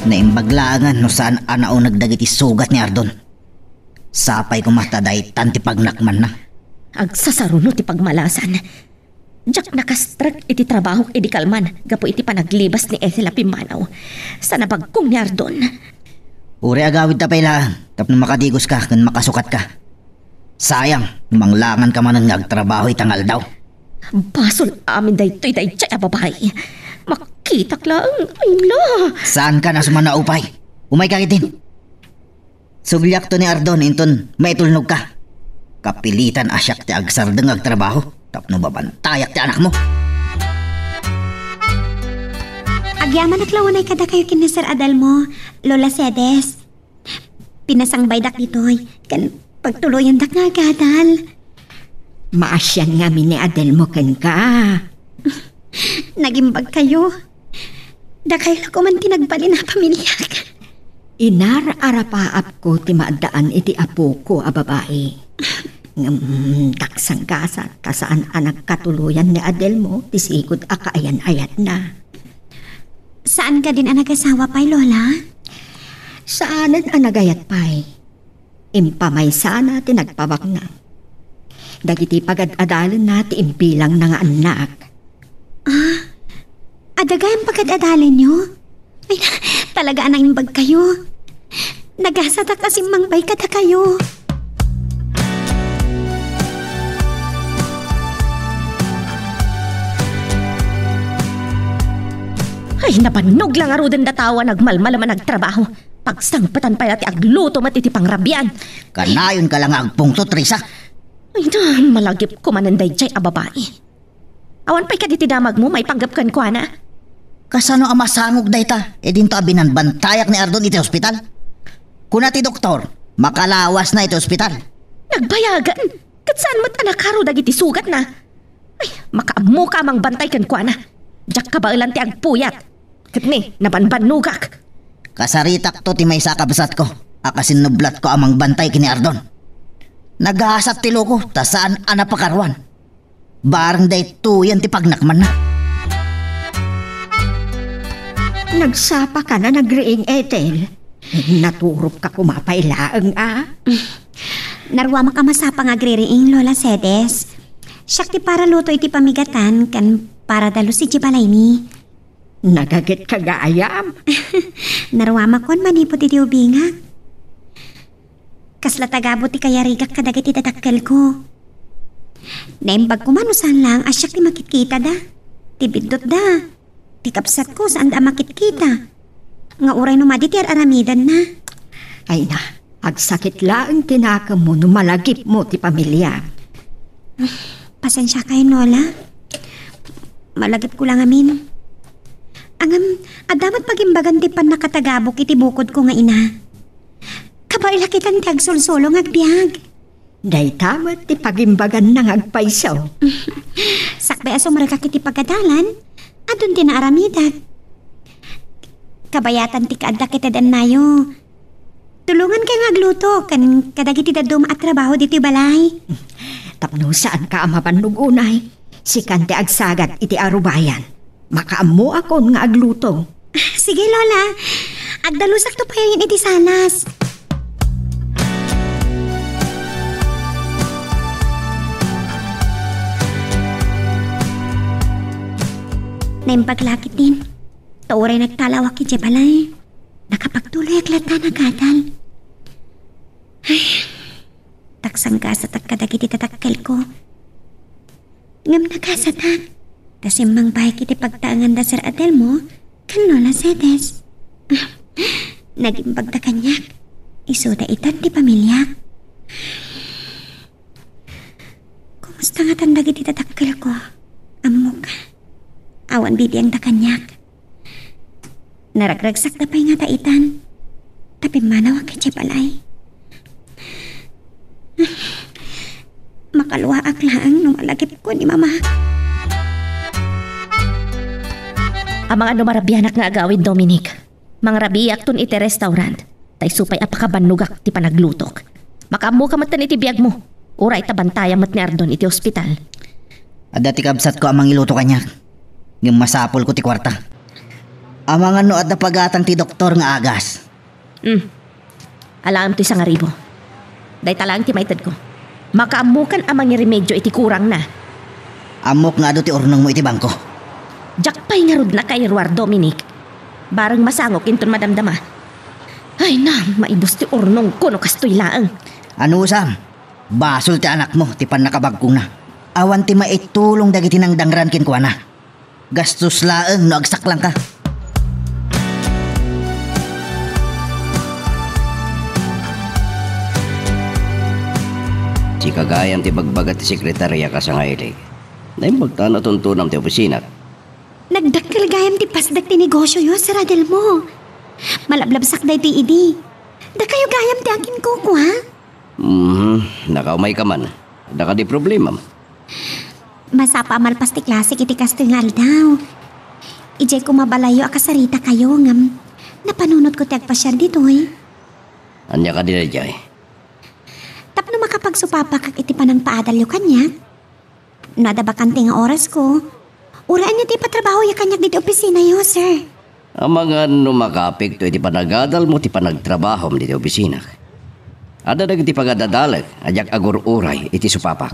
Naimbag laengen no saan a nauneg dagiti sugat ni Ardon. Sapay koma ta daytan ti pagnakmanna. Agsasaruno ti pagmalasan. Diak nakastrek iti trabahok idi kalman gapu iti panaglibas ni Ethel a pimmanaw. Saan a bagkong ni Ardon. Uray agawidta pay laeng tapno makadigoska ken makasukatka. Sayang, manglanganka manen nga agtrabaho ita nga aldaw. Basol amin daytoy daydiay a babai. Makitak laeng, ay na! Saanka a sumannaupay? Umayka ketdin. Subliakto ni Ardon inton maitulnogka. Kapilitan a siak ti agsardeng nga agtrabaho tapno mabantayak ti anakmo. Agyamanak la unay kadakayo ken ni Sir Adelmo, Lola Cedes. Pinasangbaydak ditoy, ken pagtuloyandak nga agadal. Maasian ngamin ni Adelmo kenka. Nagimbagkayo. Dakayo la koma ti nagbalin a pamiliak. Inar-arapaapko ti maaddaan iti apoko a babai. Ngem, daksanggasat ta saan a nagkatuloyan ni Adelmo ti sigud a kaayan-ayatna. Saan kadin a nagasawa pay, Lola? Saanen a nagayat pay. Impamaysana ti nagpabaknang. dagiti pagad-adalenna ti imbilangna nga annak. Ah, adda gayam pagad-adalenyo? Ay, talaga a naimbag kayo. Nagasatak a simmangbay kadakayo. Ay, nabannog la ngaruden datawa nagmalmalam a nagtrabaho. Pagsangpetan pay la ti agluto met iti pangrabian. Kanayonka la nga agpungtot, Risa. Ay na, malagipko manen daydiay a babai. Awan pay kadi ti damagmo maipanggep kenkuana? Kasano a masangok dayta, idinto a binanbantayak ni Ardon iti ospital? Kuna ti doktor, makalawasna iti ospital. Nagbayagan! Ket saan met a nakaro dagiti sugatna? Ay, makaammoka a mangbantay kenkuana. Diak kabaelan ti agpuyat. Ket ni, nabanbannogak. Kasaritakto ti maysa a kabsatko a kasinnublatko a mangbantay ken ni Ardon. Nagasat ti loko ta saan a napakaruan. Bareng daytoyen ti pagnakmanna. Nagsapaka a nagriing, Ethel? Naturopka koma pay laeng a? Naruamak a masapa nga agririing, Lola Cedes. Siak ti para luto iti pamigatan ken para dalus idiay balaymi. Nagagetka gayam? Naruamakon manipud idi ubingak. Kasla tagabu ti kayarigak kadagiti dadakkelko. Naimbag koma no saan laeng a siak ti makitkitada. Ti biddutda, ti kabsatko, saanda a makitkita. Nga uray no madi ti ar-aramidanna. Ay na, agsakit laeng ti nakemmo no malagipmo ti pamiliam. Pasensiakayon, Lola. Malagipko la ngamin. Ngem, adda met pagimbagan ti pannakatagabuk iti bukodko nga ina. Kabaelak itan ti agsulsulo nga agbiag. Dayta met ti pagimbaganna nga agpayso. Sakbay a sumrekak iti pagadalan, adun ti naaramidak. Kabayatan ti kaaddak iti dennayo. Tulongankayo nga agluto ken kadagiti dadduma a trabaho ditoy balay. Tapno saanka a mabannog unay, sikan ti agsagat iti arubayan. Makaammoakon nga agluto. Sige, Lola. Agdalusakto payen iti salas. Naimbag la ketdin. Ta uray nagtalawak idiay balay, nakapagtuloyak latta a nagadal. Ay, taksanggasatak kadagiti dadakkelko. Ngem nagasatak, ta simmangbayak iti pagtaengan da Sir Adelmo ken Lola Cedes. Nagimbagda kaniak, isuda itan ti pamiliak. Kumusta ngatan dagiti dadakkelko? Ammok, awan bibiangda kaniak. Naragragsakda pay ngata itan, ta pimmanawak idiay balay. Makaluaak laeng no malagipko ni Mama. Amangan no marabianak nga agawid, Dominic. Mangrabiakton iti restaurant, ta isu pay a pakabannogak ti panaglutok. Makaammoka metten iti biagmo, uray ta bantayam met ni Ardon iti ospital. Adda ti kabsatko a mangiluto kaniak, ngem masapulko ti kuarta. Amangan no adda pagatang ti doktor nga agas. Hmm. Alaem ti sangaribu. Dayta laeng ti maitedko. Makaammokan a mangiremedio iti kurangna. Ammok nga adu ti urnongmo iti bangko. Diak pay ngarud nakairuar, Dominic. Bareng masangok inton madamdama. Ay na, maibus ti urnongko no kastoy laeng. Anusam, basol ti anakmo ti pannakabagkona. Awan ti maitulong dagiti nangdangran kenkuana. Gastos laeng no agsaklangka. Sika gayam ti bagbaga ti sekretaria, kasangailik. Naimbag ta natuntunam ti opisinat. Nagdakkel gayam ti pasdek ti negosioyo, Sir Adelmo. Malablabsak daytoy idi. Dakayo gayam ti akinkukua? Mhm, nakaumayka man. Adda kadi problemam? Masapa a malpas ti klasek iti kastoy nga aldaw. Idiay koma balayyo a kasaritakayo, ngem napanunotko ti agpasiar ditoy. Ania kadi daydiay? Tapno makapagsupapakak iti panangpaadalyo kaniak. No adda bakante nga orasko, uray ania ti ipatrabahoyo kaniak ditoy opisinayo, sir. Amangan no makaapekto iti panagadalmo ti panagtrabahom ditoy opisina. Adda dagiti pagadadalek a diak agur-uray iti supapak.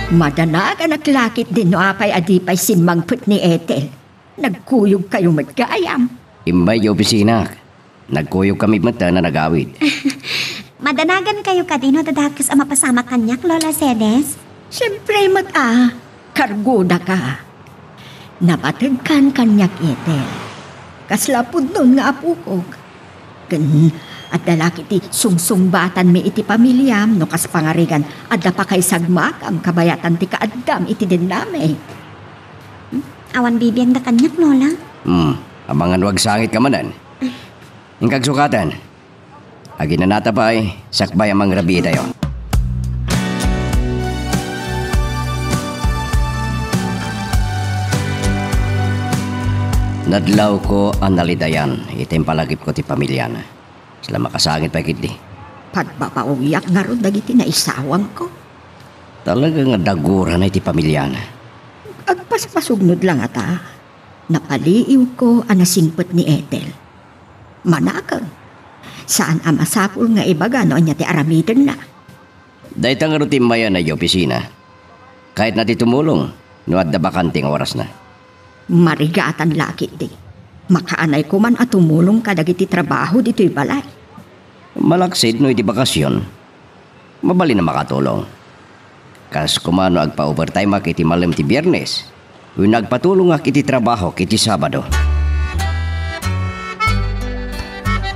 Madanaganak la ketdi no apay a di pay simmangpet ni Ethel. Nagkuyogkayo met gayam. Immay ti opisina. Nagkuyogkami met a nagawid. Madanagankayo kadi no adda dakes a mapasamak kaniak, Lola Cedes? Siempre met a, kargodaka. Napategkan kaniak, Ethel. Kasla pudnon nga apokok. Ken adda la ketdi sungsungbatanmi iti pamiliam no kas pangarigan adda pakaysagmakam kabayatan ti kaaddam iti dennami. Hmm? Awan bibiagda kaniak, Lola? Hmm, amangan no agsangitka manen. Inka agsukaten. Aginanata pay, sakbay a mangrabiitayo. Nadlawko a nalidayan iti impalagipko ti pamiliana. Saan a makasangit pay ketdi. Pagbabaoyak ngarud dagiti naisawangko. Talaga nga dagurana iti pamiliana. Agpaspasugnod la ngata, napaliiwko a nasingpet ni Ethel. Manakem, saan a masapul nga ibaga no ania ti aramidenna. Dayta ngarud ti immayanna idiay opisina. Kayatna ti tumulong no adda bakante nga orasna. Marigatan la ketdi. Makaanayko man a tumulong kadagiti trabaho ditoy balay. Malaksid no iti bakasion, mabalin a makatulong. Kas koma no agpa-overtimeak iti malem ti Biernes, wenno agpatulongak iti trabahok iti Sabado.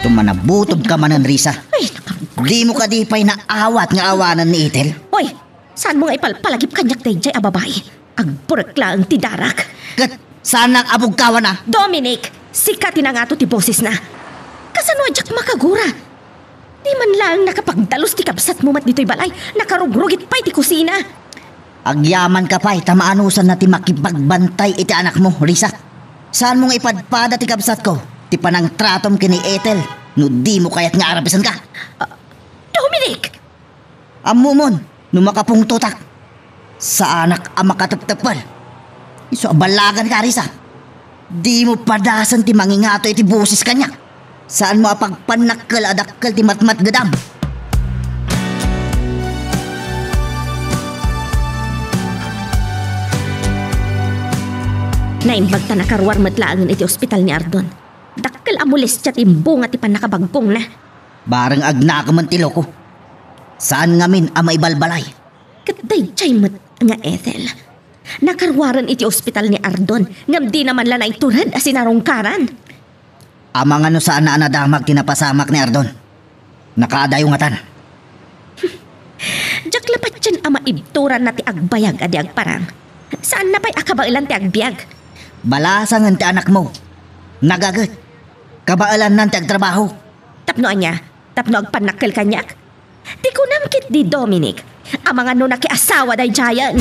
Tumanabutob ka manen, Risa. Ay, naka- Dimo kadi pay naawat nga awanen ni Ethel? Oy, saanmo nga ipalpalagip kaniak daydiay a babai? Agburek laeng ti darak. Ket saanak a bugkawana? Dominic, sika ti nangato ti bosesna. Kasano a diak makagura? Di man laeng nakapagdalus ti kabsatmo met ditoy balay, nakarugrugit pay ti kusina. Agyamanka pay ta maanusanna ti makipagbantay iti anakmo, Risa. Saanmo nga ipadpada ti kabsatko ti panangtratom ken ni Ethel no dimo kayat nga arabisanka? Ah, Dominic! Ammomon no makapungtotak. Saanak a makatepteppel. Isu a ballaganka, Risa. Dimo padasen ti mangingato iti boses kaniak. Saanmo a pagpannakkel a dakkel ti matmatgedam. Naimbag ta nakaruar met laengen iti ospital ni Ardon. Dakkel a molestia ti imbunga ti pannakabagkongna. Bareng agnakemen ti loko. Saan ngamin a maibalbalay. Ket daydiay met nga Ethel. Nakaruaren iti ospital ni Ardon, ngem dina man la naitured a sinarungkaran. Amangan no saanna a nadamag ti napasamak ni Ardon. Nakaadayo ngatan. Diak la patien a maibturanna ti agbayag a di agparang. Saanna pay a kabaelan ti agbiag. Balasangen ti anakmo. Nagaget. Kabaelannan ti agtrabaho. Tapno ania? Tapno agpannakkel kaniak? Ti kunam ketdi, Dominic, amangan no nakiasawa daydiayen.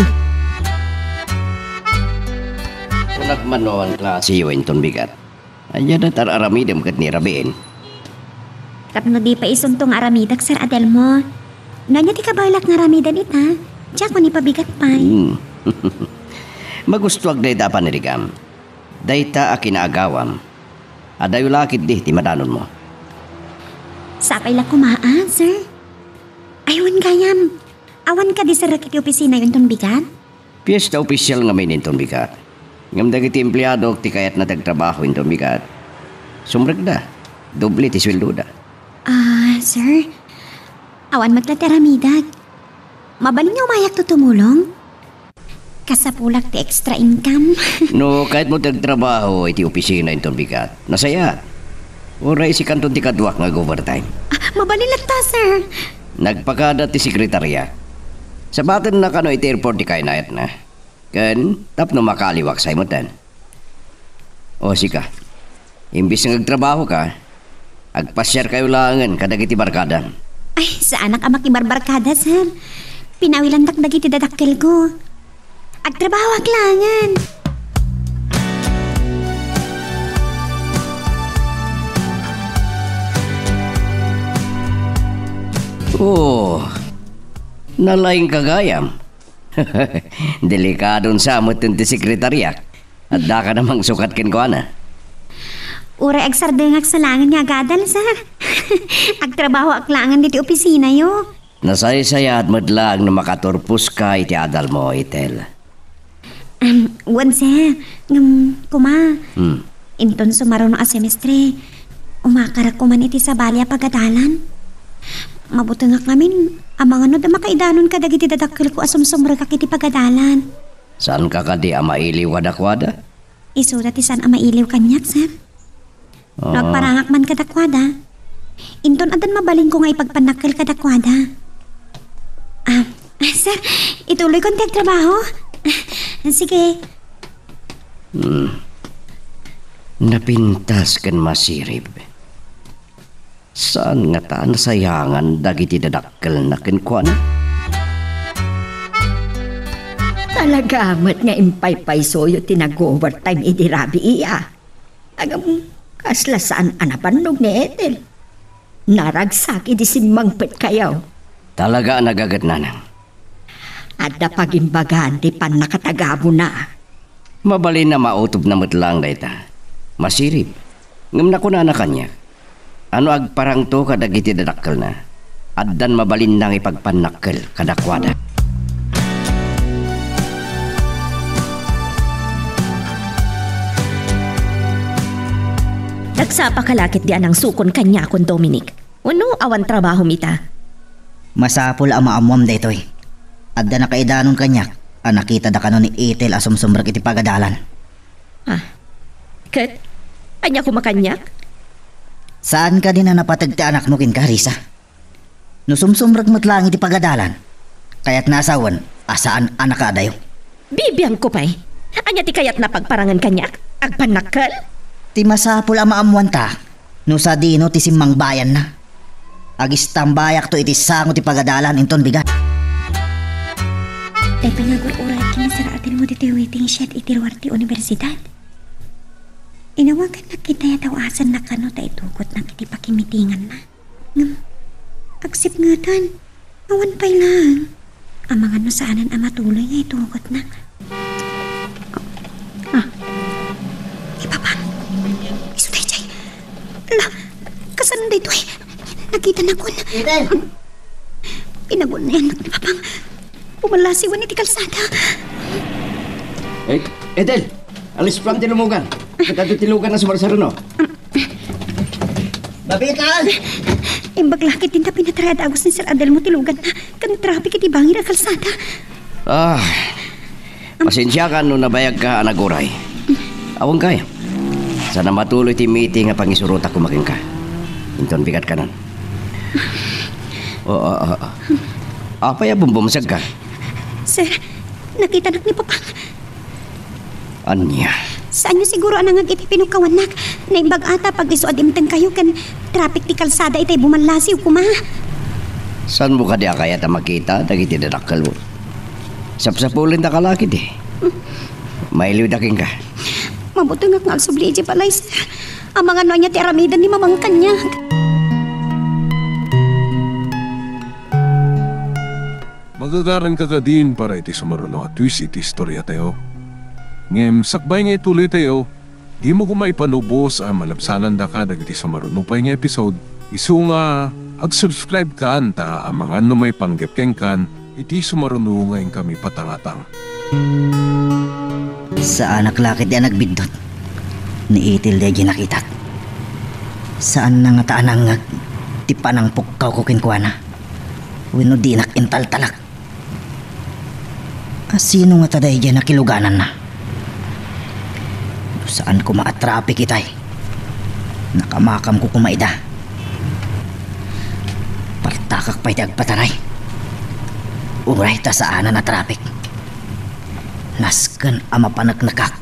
Kunak man no awan klasiyo inton bigat. Ania ti ar-aramidem ket ni rabiin? Tapno di pay isunto nga aramidak, Sir Adelmo. No ania ti kabaelak nga aramiden ita, diak ipabigat pay. Hmm. Magustuak dayta a panirigam. Dayta a kinaagawam. Adayo la ketdi ti madanonmo. Sapay la koma, a, sir. Ay, wen gayam. Awan kadi serrek iti opisinayo inton bigat? Piesta opisial ngamin inton bigat. Ngem dagiti empleadok ti kayatna ti agtrabaho inton bigat, sumrekda. Doble ti sueldoda. Ah, sir. Awan met la ti aramidak. Mabalin nga umayakto tumulong? Kasapulak ti extra income. No kayatmo ti agtrabaho iti opisina inton bigat, nasayaat. Uray sikanton ti kaduak nga ag-overtime. Ah, mabalin latta, sir. Nagpakada ti sekretaria. Sabatenna kano iti airport ti kaynayatna. Ken tapno makaaliwak say metten. O, sika. Imbes nga agtrabahoka, agpasiarkayo laengen kadagiti barkadam. Ay, saanak a makibarbarkada, sir. Pinawilandak dagiti dadakkelko. Agtrabahoak laengen. Oh, nalaingka gayam. Delikadon sa metten ti sekretariak. Addaka na mangsukat kenkuana. Uray agsardengak sa laengen nga agadal, sir. Agtrabahoak laengen ditoy opisinayo. Nasaysayaat met laeng no makaturposka iti adalmo, Ethel. Em, wen, sir. Ngem, kuma, Hmm. inton sumaruno a semestre, umakarak koman iti sabali a pagadalan. Mabutengak ngamin, amangan no adda makaidanon kadagiti dadakkelko a sumsumrekak iti pagadalan. Saanka kadi a mailiw kadakuada? Isuda ti saan a mailiw kaniak, sir. No Ah. agparangak man kadakuada, inton addan mabalinko nga ipagpannakkel kadakuada. Ah, sir, ituloyko ti agtrabaho? Sige. Hmm. Napintas ken masirib. Saan ngata a nasayangan dagiti dadakkelna kenkuana? Talaga met nga impaypaysoyo ti nag-overtime idi rabii, a. Ngem, kasla saan a nabannog ni Ethel. Naragsak idi simmangpetkayo. Talaga a nagaget, nanang. Adda pagimbagan ti pannakatagabona. Mabalin a mautobna met laeng dayta. Masirib. Ngem nakunana kaniak, a no agparangto kadagiti dadakkelna, addan mabalinna nga ipagpannakkel kadakuada. Nagsapaka la ketdi a nangsukon kaniakon, Dominic. Wenno, awan trabahom ita? Masapul a maammuam daytoy. Adda nakaidanon kaniak a nakitada kano ni Ethel a sumsumrek iti pagadalan. Ah. Ket, ania koma kaniak? Saan kadi a napateg ti anakmo kenka, Risa? No sumsumrek met laeng iti pagadalan, kayatna a sawen a saan a nakaadayo. Bibiangko pay. Ania ti kayatna pagparangen kaniak? Agpannakkel? Ti masapul a maammuanta no sadino ti simmangbayanna. Agistambayakto iti sango ti pagadalan inton bigat. Tay pangagur-uray ken ni Sir Adelmo ditoy waiting shed iti luar ti universidad. Inawagannak ketdi a daw-asannak kano ta itugotnak iti pakimitinganna. Ngem, agsipngetan, awan pay laeng. Amangan no saanen a matuloy nga itugotnak. Ah. Ni Papang, isu daydiay. Ala, kasano daytoy? Nakitanakon. Eden! Pinagun-ayannak ni Papang. Pumalasiwan iti kalsada. Eh, Eden! Alis pay ti lumugan. Ket adda ti lugan a sumarsaruno. Mabital! Imbag la ketdin ta pinatray a dagus ni Sir Adelmo ti luganna ken traffic iti bangir a kalsada. Ah, pasensiakan no nabayagka a naguray. Awan kay. Saan a matuloy ti meeting a pangisurotak koma kenka. Inton bigat kanon. Oo, oo, oo. Apay a bumbumsegka? Sir, nakitanak ni Papang. Ania? Saanyo siguro a nangngeg iti pinukkawannak. Naimbag a ta pag-isu a dimtengkayo ken traffic ti kalsada itay bumallasiw koma. Saanmo kadi a kayat a makita dagiti dadakkelmo? Sapsapulendaka la ketdi. Mailiwda kenka. Mabutengak nga agsubli idiay balay, sir. Amangan no ania ti aramiden ni Mamang kaniak. Magagaranka kadin para iti sumaruno a twist iti istoriatayo. Ngem sakbay nga ituloytayo, dimo koma ipanubos a malabsanandaka dagiti sumaruno pay nga episode, isu nga ag-subscribe kan ta amangan no maipanggep kenkan iti sumaruno nga inkami patangatang. Saanak la ketdi a nagbiddut. Ni Ethel daydiay nakitak. Saanna ngata a nangngeg ti panangpukkawko kenkuana. Wenno dinak intaltalek. A sino ngata daydiay a nakilugananna? No saan koma a traffic itay, nakamakamko koma ida. Partakak pay ti agpataray. Uray ta saanen a traffic. Nasken a mapaneknekak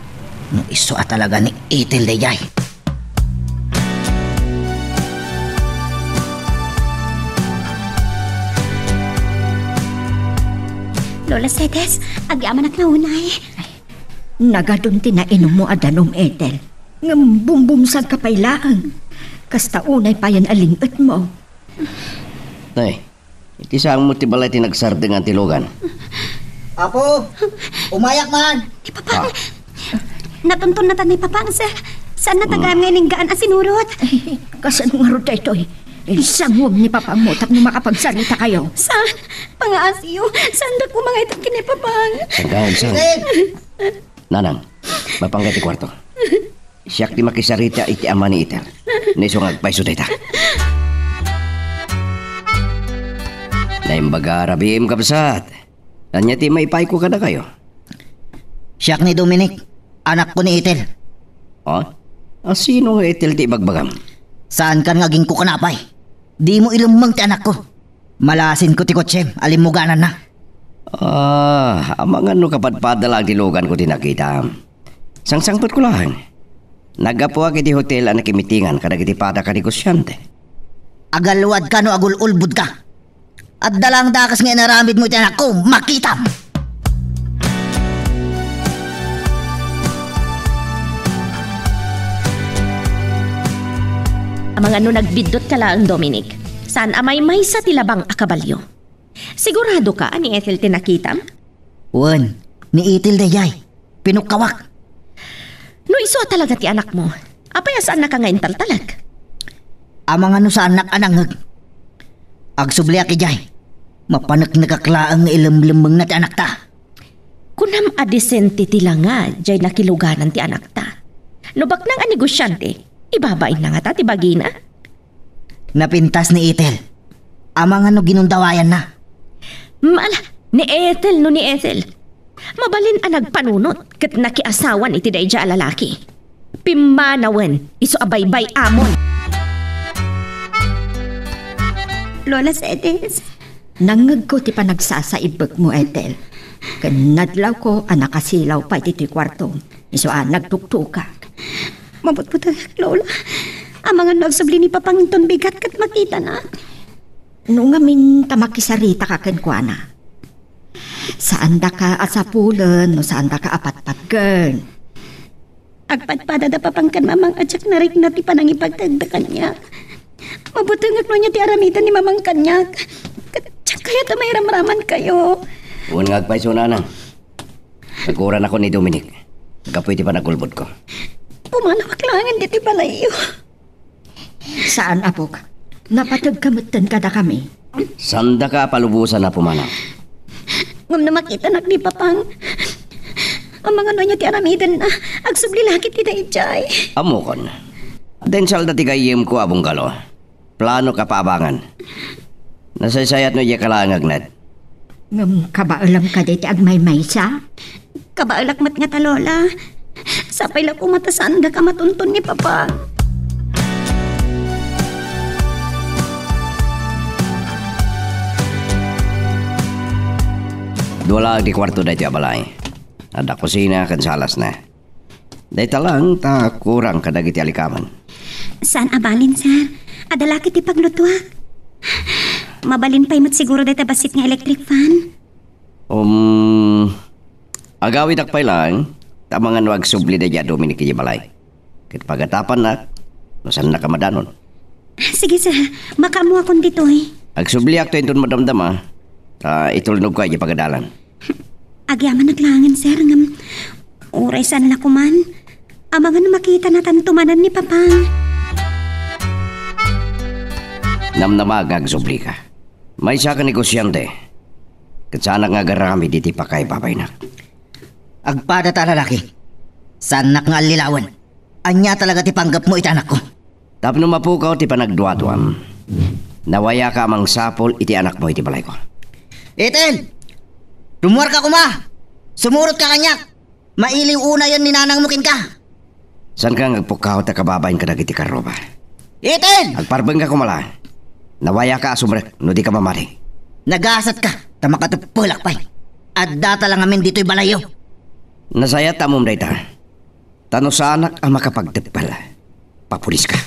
no isu a talaga ni Ethel daydiay. Lola Cedes, agyamanak nga unay. Nagadun ti nainummo a danum, Ethel. Ngem bumbumsagka pay laeng. Kasta unay payen a ling-etmo. Nay, iti sangmo ti balay ti nagsardeng ti lugan. Apo, umayak man. Ni Papang. Ah. Natuntonnatan ni Papang, sir. Saan na tagam nga ininggaan a sinurot? Kasano ngarud daytoy? Insangom ni Papangmo tapno makapagsarita kayo. Saan? Pangaasiyo. Saan da ko mangaytan ken ni Papang? Tanggaon, saan? Nanang, mapangga ti kuarto. Siak ti makisarita iti ama ni Ethel. Ni isu nga agpayso dayta. Naimbag a rabiim, kabsat. Ania ti maipayko kadakayo? Siak ni Dominic, anakko ni Ethel. Ha? A, sino nga Ethel ti ibagbagam? Saankan nga agingkukanapay. Dimo ilemmeng ti anakko. Malasinko ti kotsem a limmugananna. Ah, amangan no kapadpada laeng ti luganko ti nakitam. Sangsangpetko laeng. Naggapuak iti hotel a nakimitingan kadagiti padak a negosiante. Agalwadka no agul-ulbodka. Adda laeng dakes nga inaramidmo iti anakko, makitam! Amangan no nagbiddutka laeng, Dominic. Saan a maymaysa ti labang a kabalio. Siguradoka a ni Ethel ti nakitam? Wen, ni Ethel daydiay. Pinukkawak. No isu a talaga ti anakmo, apay a saannaka nga intaltalek? Amangan no saannak a nangngeg. Agsubliak idiay. Mapaneknekak laeng nga ilemlemmengna ti anakta. Kunam a disente ti langa diay nakiluganan ti anakta. No baknang a negosiante, ibabainna ngata ti bagina? Napintas ni Ethel. Amangan no ginundawayanna. Mala, ni Ethel no ni Ethel. Mabalin a nagpanunot ket nakiasawan iti daydiay a lalaki. Pimmanawen, isu a baybay-amon. Lola Cedes, nangngegko ti panagsasaibbekmo, Ethel. Ken nadlawko a nakasilaw pay ditoy kuartom. Isu a nagtuktukak. Mabutbutengak, Lola. Amangan no agsubli ni Papang inton bigat ket makitanak. No ngamin ta makisaritaka kenkuana, saandaka a sapulen no saandaka a patpatgen. Agpadpada da Papang ken Mamang a diak narikna ti panangipagtagda kaniak. Mabutengak no ania ti aramiden ni Mamang kaniak. Ket diak kayat a mairamramankayo. Wen nga agpayso, Nanang. Naguranakon ni Dominic gapu iti panagulbodko. Pumanawak laengen ditoy balayyo. Saan, apok. Napategka metten kadakami. Saandaka a palubosan a pumanaw. Ngem no makitanak ni Papang, amangan no ania ti aramidenna, agsubli la ketdi daydiay. Ammokon. Adda insalda ti gayyemko a bungalo. Plano ka paabangan. Nasaysayat no diak laeng agnaed. Ngem kabaelam kadi ti agmaymaysa? Kabaelak met ngata, Lola. Sapay la koma ta saandaka matunton ni Papa. Dua laeng ti kuarto daytoy a balay. Adda kusina ken salasna. Dayta laeng ta kurang kadagiti alikamen. Saan a balin, sir. Adda la ket ti paglutuak. Mabalin pay met siguro dayta bassit nga electric fan. Um, agawidak pay laeng, ta amangan no agsubli daydiay a Dominic idiay balay. Ket pagatapannak, no saannak a madanon. Sige, sir. Makaammoakon ditoy. Agsubliakto inton madamdama, ta itulnogko idiay pagadalan. Agyamanak laengen, sir, ngem uray saan la koman. Amangan no makitanatanto manen ni Papang. Namnamaak nga agsublika. Maysaka negosiante. Ket saanak nga agaramid iti pakaibabaynak. Agpadata a lalaki. Saannak nga allilawen. Ania talaga ti panggepmo iti anakko? Tapno mapukaw ti panagduaduam, nawayaka a mangsapul iti anakmo iti balayko. Ethel! Rummuarka koma! Sumurotka kaniak! Mailiw unayen ni nanangmo kenka! Saanka nga agpukkaw ta kababain kadagiti karruba? Ethel! Agparbengka koma la. Nawayaka a sumrek no dika mamati. Nagasatka ta makateppelak pay. Addata la ngamin ditoy balayyo. Nasayaat ta ammom dayta. Ta no saanak a makapagteppel, papuliska.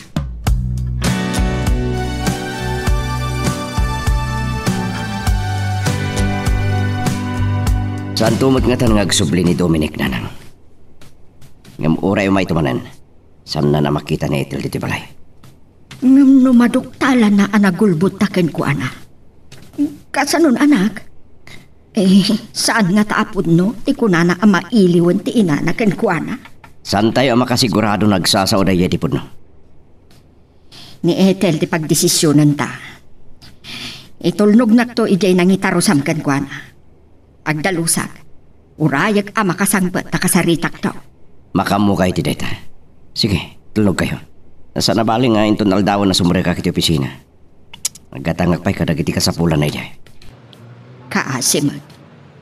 Saanto met ngatan nga agsubli ni Dominic, nanang. Ngem uray umayto manen, saanna a makita ni Ethel ditoy balay. Ngem no maduktalana a nagulbodta kenkuana, kasanon, anak? Eh, saan ngata a pudno ti kunana a mailiwen ti inana kenkuana? Saantayo a makasigurado no agsasao daydiay ti pudno. Ni Ethel ti pagdesisionanta. Itulnognakto idiay nangitarusam kenkuana. Agdalusak, urayek a makasangpet ta kasaritakto. Makaammoka iti dayta. Sige, tulnogkayo. Saan a bali nga inton aldawen a sumrekak iti opisina. Aggatangak pay kadagiti kasapulanna idiay. Kaasi met,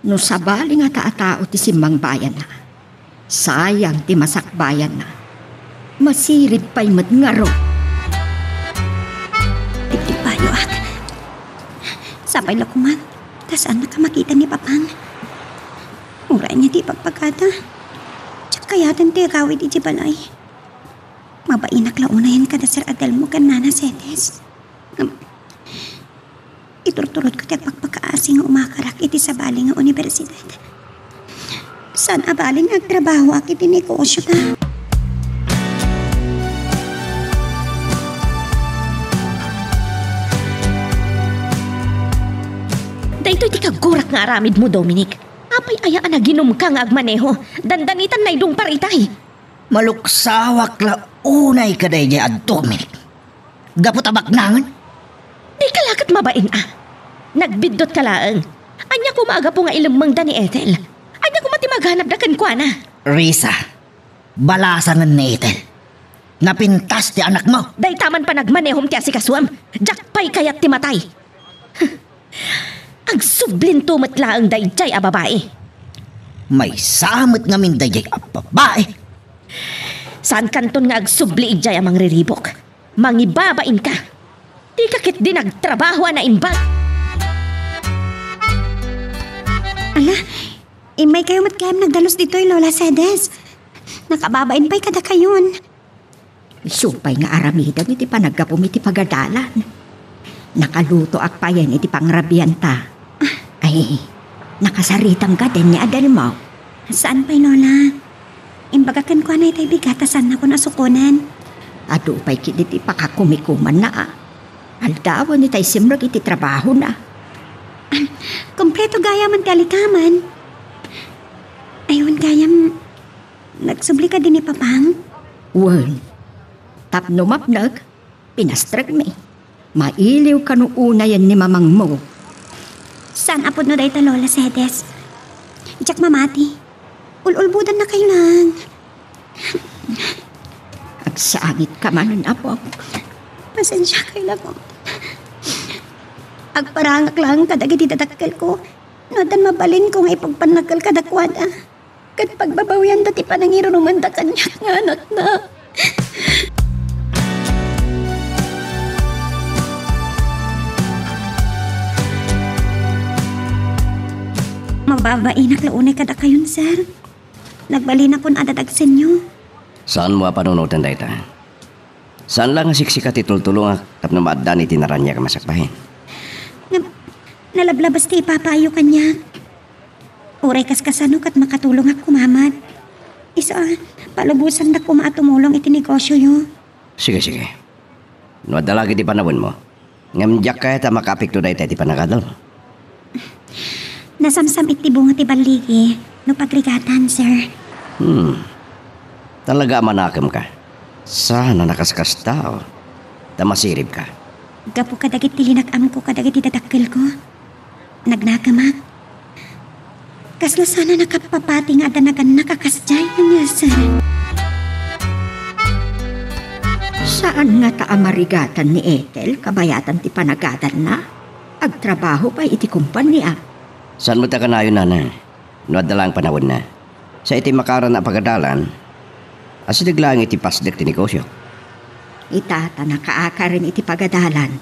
no sabali ngata a tao ti simmangbayanna, sayang ti masakbayanna. Masirib pay met ngarud. Dagiti bayoak. Sapay la koma ta saannaka makita ni Papang. Uray ania ti ipagpagada. Diak kayaten ti agawid iti balay. Mabainak la unayen kada Sir Adelmo ken Nana Cedes. Ngem, iturturotko ti agpakpakaasi nga umakarak iti sabali nga universidad. Saan a bali nga agtrabahoak iti negosio ta. Daytoy ti kagurak nga aramidmo, Dominic. Apay aya a naginumka nga agmaneho? Dandanitan naydong paritay. Maluksawak la unay kadaydiay a Dominic. Gapu ta baknangen? Dika la ket mabain a. Nagbiddutka laeng. Ania koma a gapu nga ilemmengda ni Ethel? Ania koma ti maganabda kenkuana? Risa, balasangen ni Ethel. Napintas ti anakmo. Dayta man panagmanehom ti asikasuem. Diak pay kayat ti matay. Agsublinto met laeng daydiay a babai. Maysa met ngamin daydiay a babai. Saankanton nga agsubli idiay a mangriribuk. Mangibabainka. Dika ketdi nagtrabaho a naimbag. Ala, immaykayo met gayam nagdalus ditoy, Lola Cedes. Nakababain pay kadakayon. Isu pay nga aramidem iti panaggapum iti pagadalan. Nakalutoak payen iti pangrabianta. Ay, nakasaritam kadi ni Adelmo? Saan pay, Lola. Imbaga kenkuana itay bigat a saannakon a sukonen. Adu pay ketdi ti pakakumikumanna a. Aldawen itay simrek iti trabahona. Kompleto gayamen ti alikamen. Ay, wen gayam, nagsubli kadi ni Papang? Wen, tapno mapnek, pinastrekmi. Mailiw kano unayen ni mamangmo. Saan a pudno dayta, Lola Cedes. Diak mamati. Ul-ulbodannakayo laeng. Agsangitka manen, Apo. Pasensiakayo laeng. Agparangak laeng kadagiti dadakkelko. No addan mabalinko nga ipagpannakkel kadakuada. Ket pagbabawianda ti panangirurumanda kaniak nga anakna. Mababainak la unay kadakayon, sir. Nagbalinakon a dadagsenyo. Saanmo a panunoten dayta? Saan la nga siksika ti tultulongak tapno maaddan iti naraniag a masakbayan? Ngem, nalablabas ti ipapaayo kaniak. Uray kaskasano ket makatulongak koma met. Isu a, palubosandak koma a tumulong iti negosioyo. Sige, sige. No adda la ket ti panawenmo, ngem diak kayat a makaapekto dayta iti panagadalmo. Nasamsam-it ti bunga ti balligi no pagrigatan, sir. Hmm. Talaga a manakemka. Saan a nakaskastao. Ta masiribka. Gapu kadagiti linak-amko kadagiti dadakkelko, nagnakemak. Kasla saan a nakapapati nga adda nagannak a kasdiay, ania, sir? Saan ngata a marigatan ni Ethel kabayatan ti panagadanna? Agtrabaho pay iti kompania. Saan met a kanayon, nana? No adda laeng panawenna. Sa iti makaarana a pagadalan, asideg laeng iti pasdek ti negosio. Ita ta nakaakaren iti pagadalan,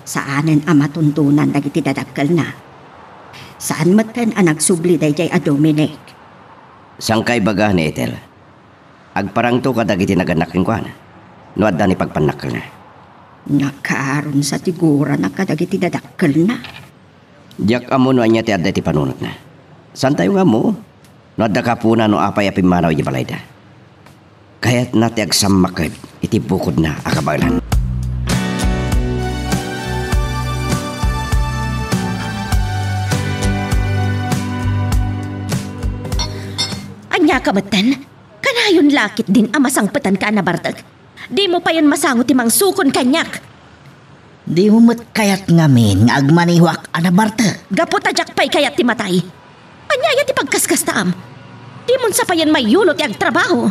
saanen a matundonan dagiti dadakkelna. Saan metten a nagsubli daydiay a Dominic. Saan ka ibaga ni Ethel? Agparangto kadagiti nagannak kenkuana no adda ni pagpannakkelna. Nakaarunsa ti gurana kadagiti dadakkelna. Diak ammo no ania ti adda iti panunotna. Saantayo nga ammo no adda kapuna no apay a pimmanaw idiay balayda. Kayatna ti agsammaked iti bukodna a kabaelan. Ania ka metten? Kanayon la ketdin a masangpetanka a nabartek? Dimo payen masango ti mangsukon kaniak. Dimo met kayat ngamin nga agmanehoak a nabartek? Gapu ta diak pay kayat ti matay. Ania aya ti pagkaskastaam? Dimon sa payen mayulo ti agtrabaho.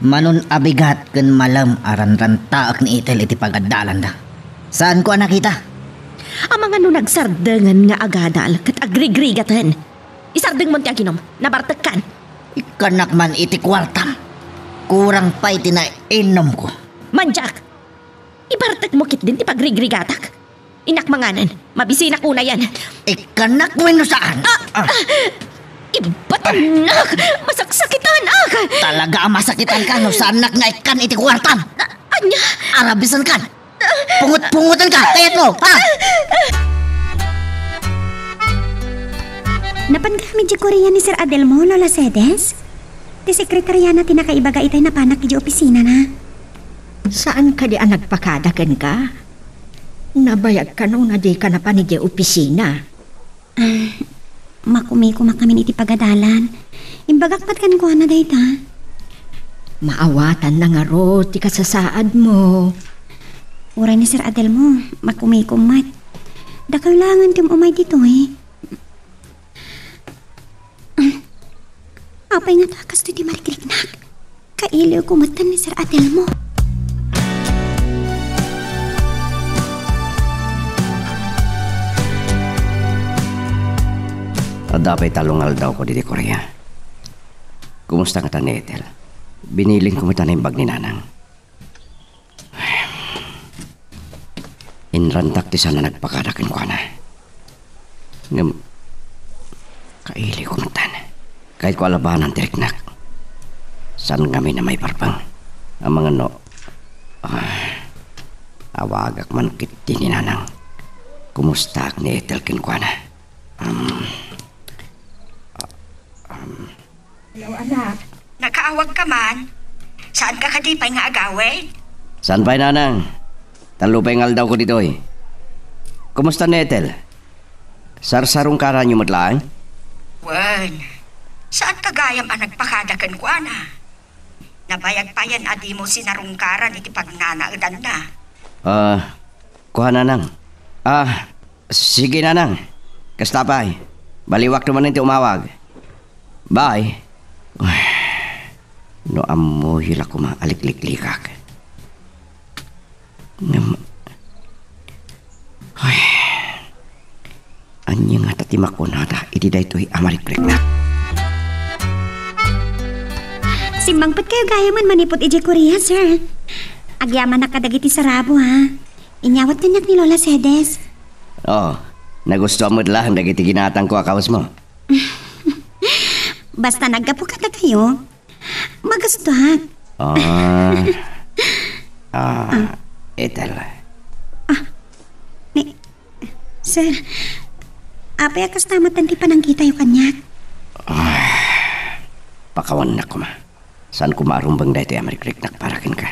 Manon a bigat ken malem a ranrantaek ni Ethel iti pagadalanda. Saanko a nakita? Amangan no nagsardengen nga agadal ket agrigrigaten. Isardengmon ti aginom. Nabartekkan. Ikkannak man iti kuartam. Kurang pay ti nainomko. Mandiak! Ibartekmo ketdin ti pagrigrigatak. Innak manganen. Mabisinak unayen. Ikkannak wenno saan? Ah! Ah! Ibatanak! Masaksakitanak! Talaga a masakitanka no saannak nga ikkan iti kuartam. Ah, ania? Arabisankan. Pungot-pungotanka, kayatmo, ha? Napan kami di Korea ni Sir Adelmo, Lola Cedes? Ti sekretariana ti nakaibaga itay napanak iti opisinana. Saan kadi a nagpakada kenka? Nabayag kano nga dika napan iti opisina? Ah, makumikumak ngamin iti pagadalan. Imbagak met kenkuana dayta. Maawatanna ngarud ti kasasaadmo. Uray ni Sir Adelmo, makumikom met. Dakayo laengen ti um-umay ditoy. Apay ngata a kastoy ti marikriknak? Kailiwko met ken ni Sir Adelmo. Adda pay tallo nga aldawko ditoy Korea. Kumusta ngata ni Ethel? Binilinko met a naimbag ni Nanang. Inrantak ti saan a nagpakada kenkuana. Ngem, kailiwko metten. Kayatko a labanan ti riknak. Saan ngamin a maiparpeng. Amangan no, ah, awagak man ketdi ni Nanang. Kumustaak ni Ethel kenkuana. Um, um, Hello, anak. Nakaawagka man? Saanka kadi pay nga agawid? Saan pay, Nanang? Tallo pay nga aldawko ditoy. Kumusta ni Ethel? Sarsarungkaranyo met laeng? Wen, saanka gayam a nagpakada kenkuana? Nabayag payen a dimo sinarungkaran iti pagnanaedanna. Ah, kua, Nanang. Ah, Sige, Nanang. Kasta pay. Baliwakto manen ti umawag. Bye. Uy, no ammoyo la koma a likliklikak. Ngem, uy, ania ngata ti makunada iti daytoy a marikriknak? Simmangpetkayo gayamen manipud idiay Korea, sir. Agyamanak kadagiti sarabo, ha? Inyawat kaniak ni Lola Cedes. Oh, nagustuam met laeng dagiti ginatangko a kawesmo. Basta naggapu kadakayo, magustuak. Ah. Ah, Ethel. Ah, ni, sir, apay a kasta met ti panangkitayo kaniak? Ah, pakawannak koma. Saan koma a rumbeng daytoy a marikriknak para kenka.